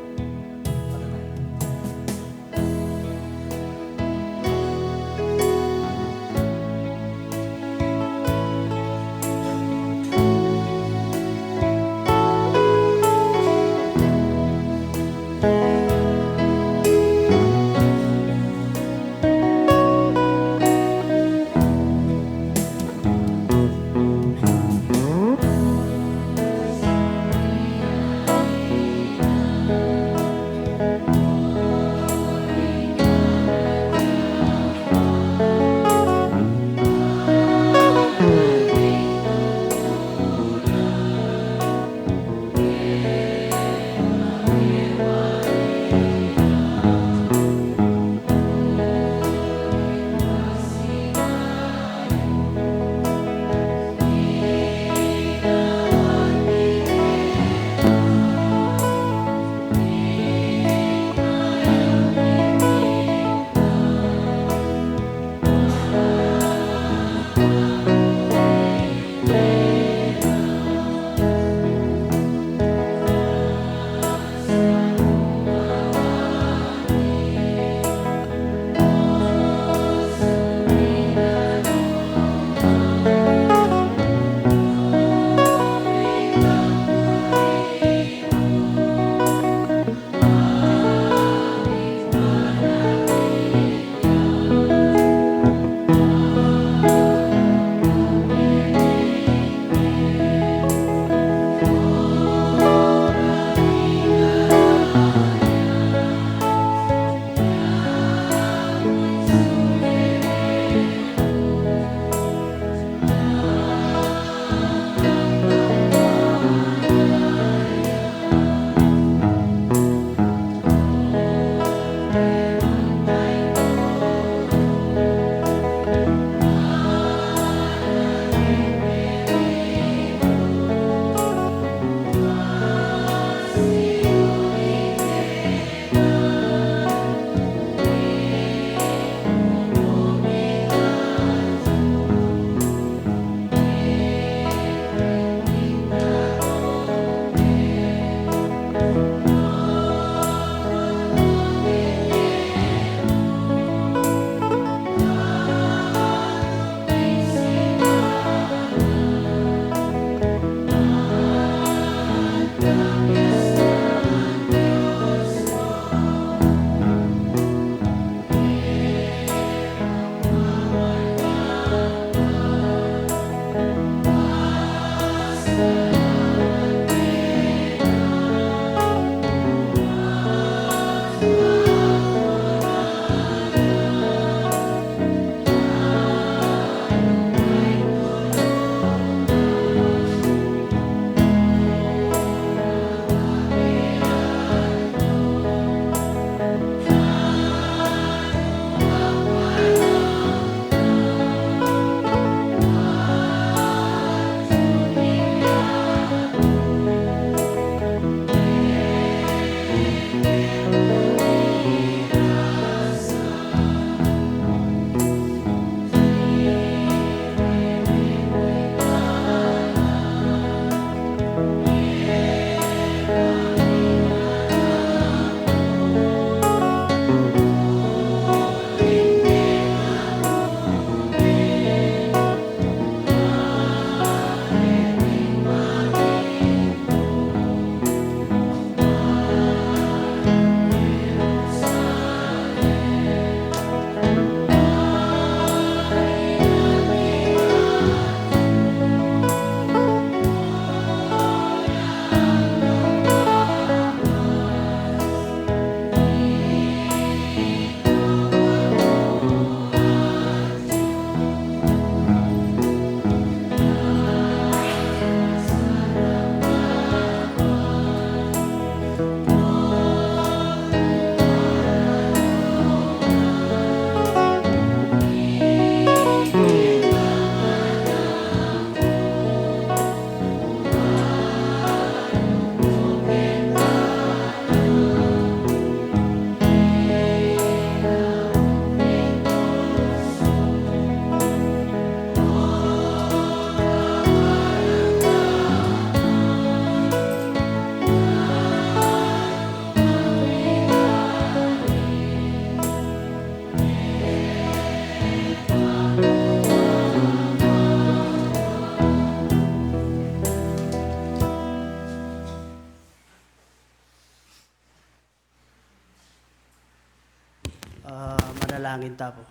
Ah, manalangin ta pu.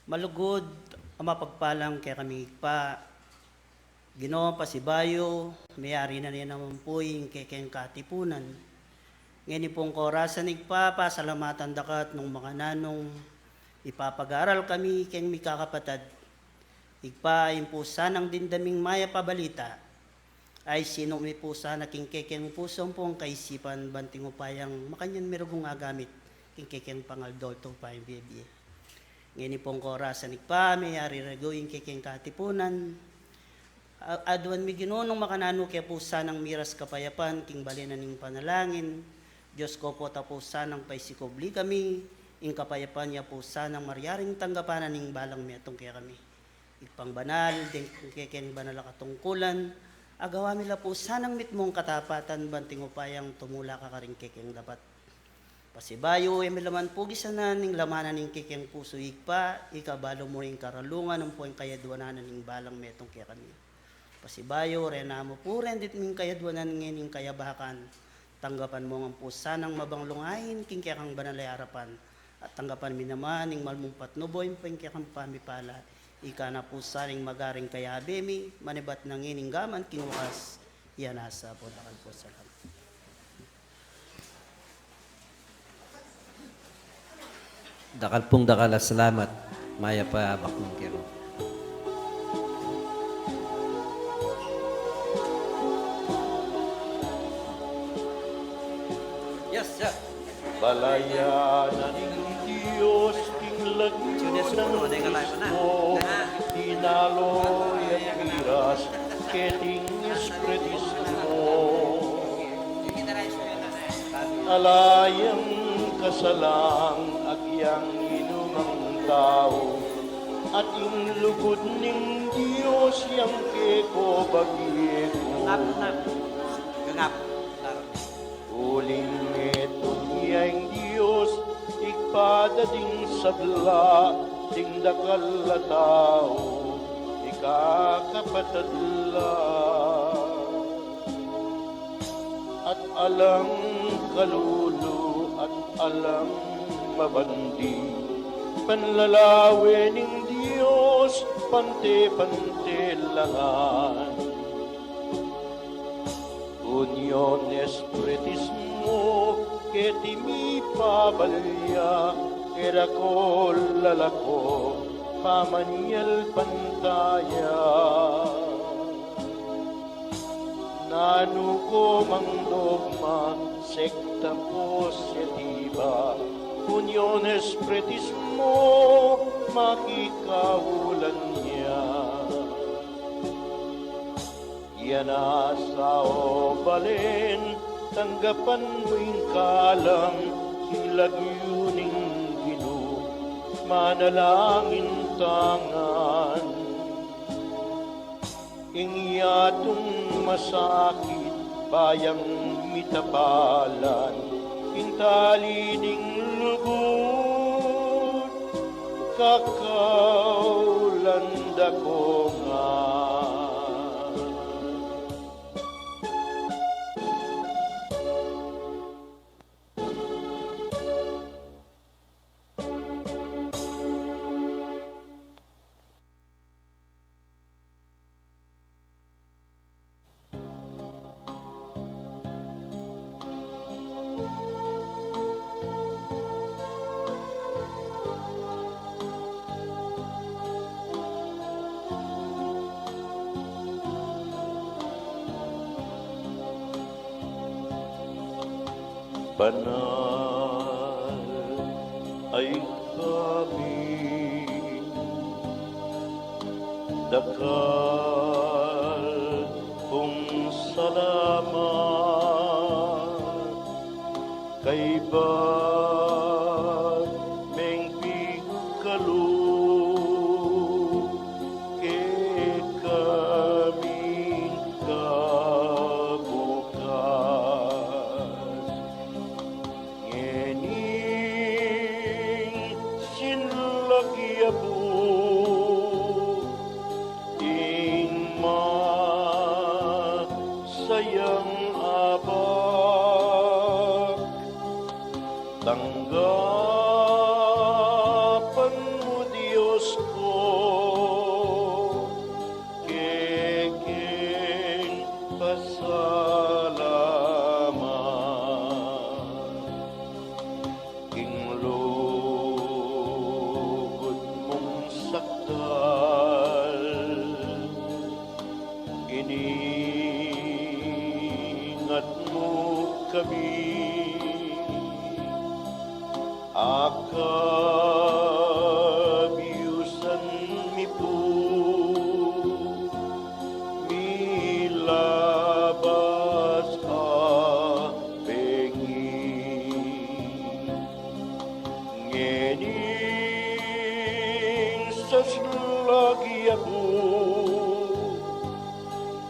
Malugud a mapagpalang kekami Ibpa, Ginu, pasibayu meyari na ne naman pu ing kekeng katipunan. Ngeni pung korasan Ibpa, pasalamatan da ka nung makananu nung ipapag-aral kami keng mikakapatad. Ibpa, ing pu sanang dimdaming mayap a balita, ay sinuk mi pu sana king kekeng pusu ampong kaisipan, ban king upayang makanyan mirugung agamit king kekeng pangaldo at upayang bie-bie. Ngeni pung korasan Ibpa, meyari regu ing kekeng katipunan. A-, aduan mi Ginu nung makananu ke pu sanang miras kapayapan king bale na ning panalangin. Dios ko pu, ta pu sanang paisikubli kami ing kapayapan ya pu sanang maryaring tanggapan na ning balang metung kekami. Ibpang banal, deng kekeng banal a katungkulan, agawa mi la pu sanang mitmung katapatan ban king upayang tumula ka karing kekeng dapat. Pasibayu, e mi la man pu gisanan ing laman na ning kekeng pusu Ibpa, ika balu mu ing karalungan ampong kayaduanan na ning balang metung kekami. Pasibayu, rena mu pu reng ditming kayaduanan ngening kayabakan, tanggapan mu ngan pu sanang mabang lungain king kekang banal a arapan, at tanggapan mi naman ing malmung patnubu ampong kekang pamipala, ika na pu sana ing magaring kayabe mi, manibat na ngening gaman king wakas, iya na sa pu. Dakal pung salamat. Dakal pung dakal a salamat. Mayap a abak nung kero. Yes, sir. Balayan na ning Dios king lagyu nang Kristo, tinalo ya piras keting espiritismo. Ala yang kasalang agyang inumang tau, at ing lugud ning Dios yang keko bagye ku. Uling metung ya ing Dios, Ibpa da ding sabla, ding dakal a tau, ikakapatad la. At alang kalulu at alang mabandi, panlalawe ning Dios, pante-pante la ngan. Union espiritismo, keti mipabalya, e ra ko lalako, pamanyalpantaya. Nanu ko mang dogma, sekta posesiba, union espiritismo, makikaulan ya. Yan a sa o balen, tanggapan mu ing kalam, ing lagyu ning Ginu, manalangin ta ngan. Ing yatung masakit, bayang mitapalan, ing tali ning lugud, kakaulan da ko ngan. Banal a Ibpa mi, dakal kung salamat, kaybat meng pikalub kekaming kabukas. Ngening sinlaki abu ing masayang Tanggapan mu, Dios ku, kekeng pasalamat king lugud mung sakdal. Iningat mu kami, akabiyusan mi pu, milabas a bengi. Ngening saslagi aku,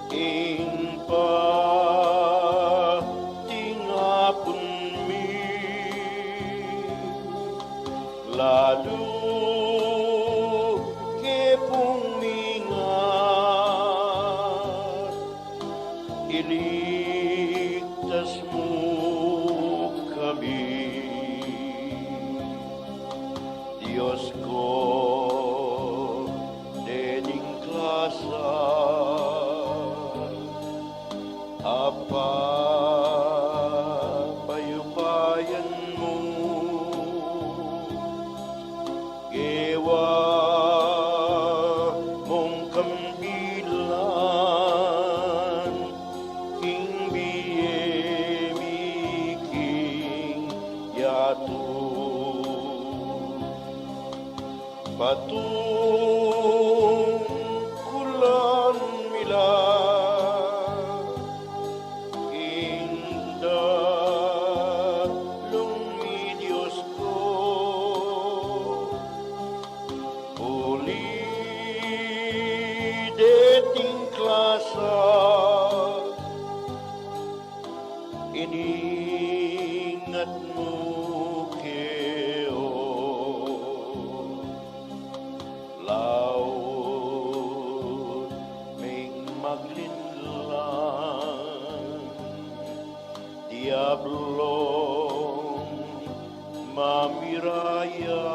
ing patingapun mi, lalu ke pung mingat, iligtas mu kami. Dios ku, dening klasa a papayupayan mu, gewa mung kambilan king bie mi king yatu. Patungkulan mi la ing dalung mi, Dios ku, uli deting klasa iningat mu ke o. Laut ming maglinlang, diablong mamiraya.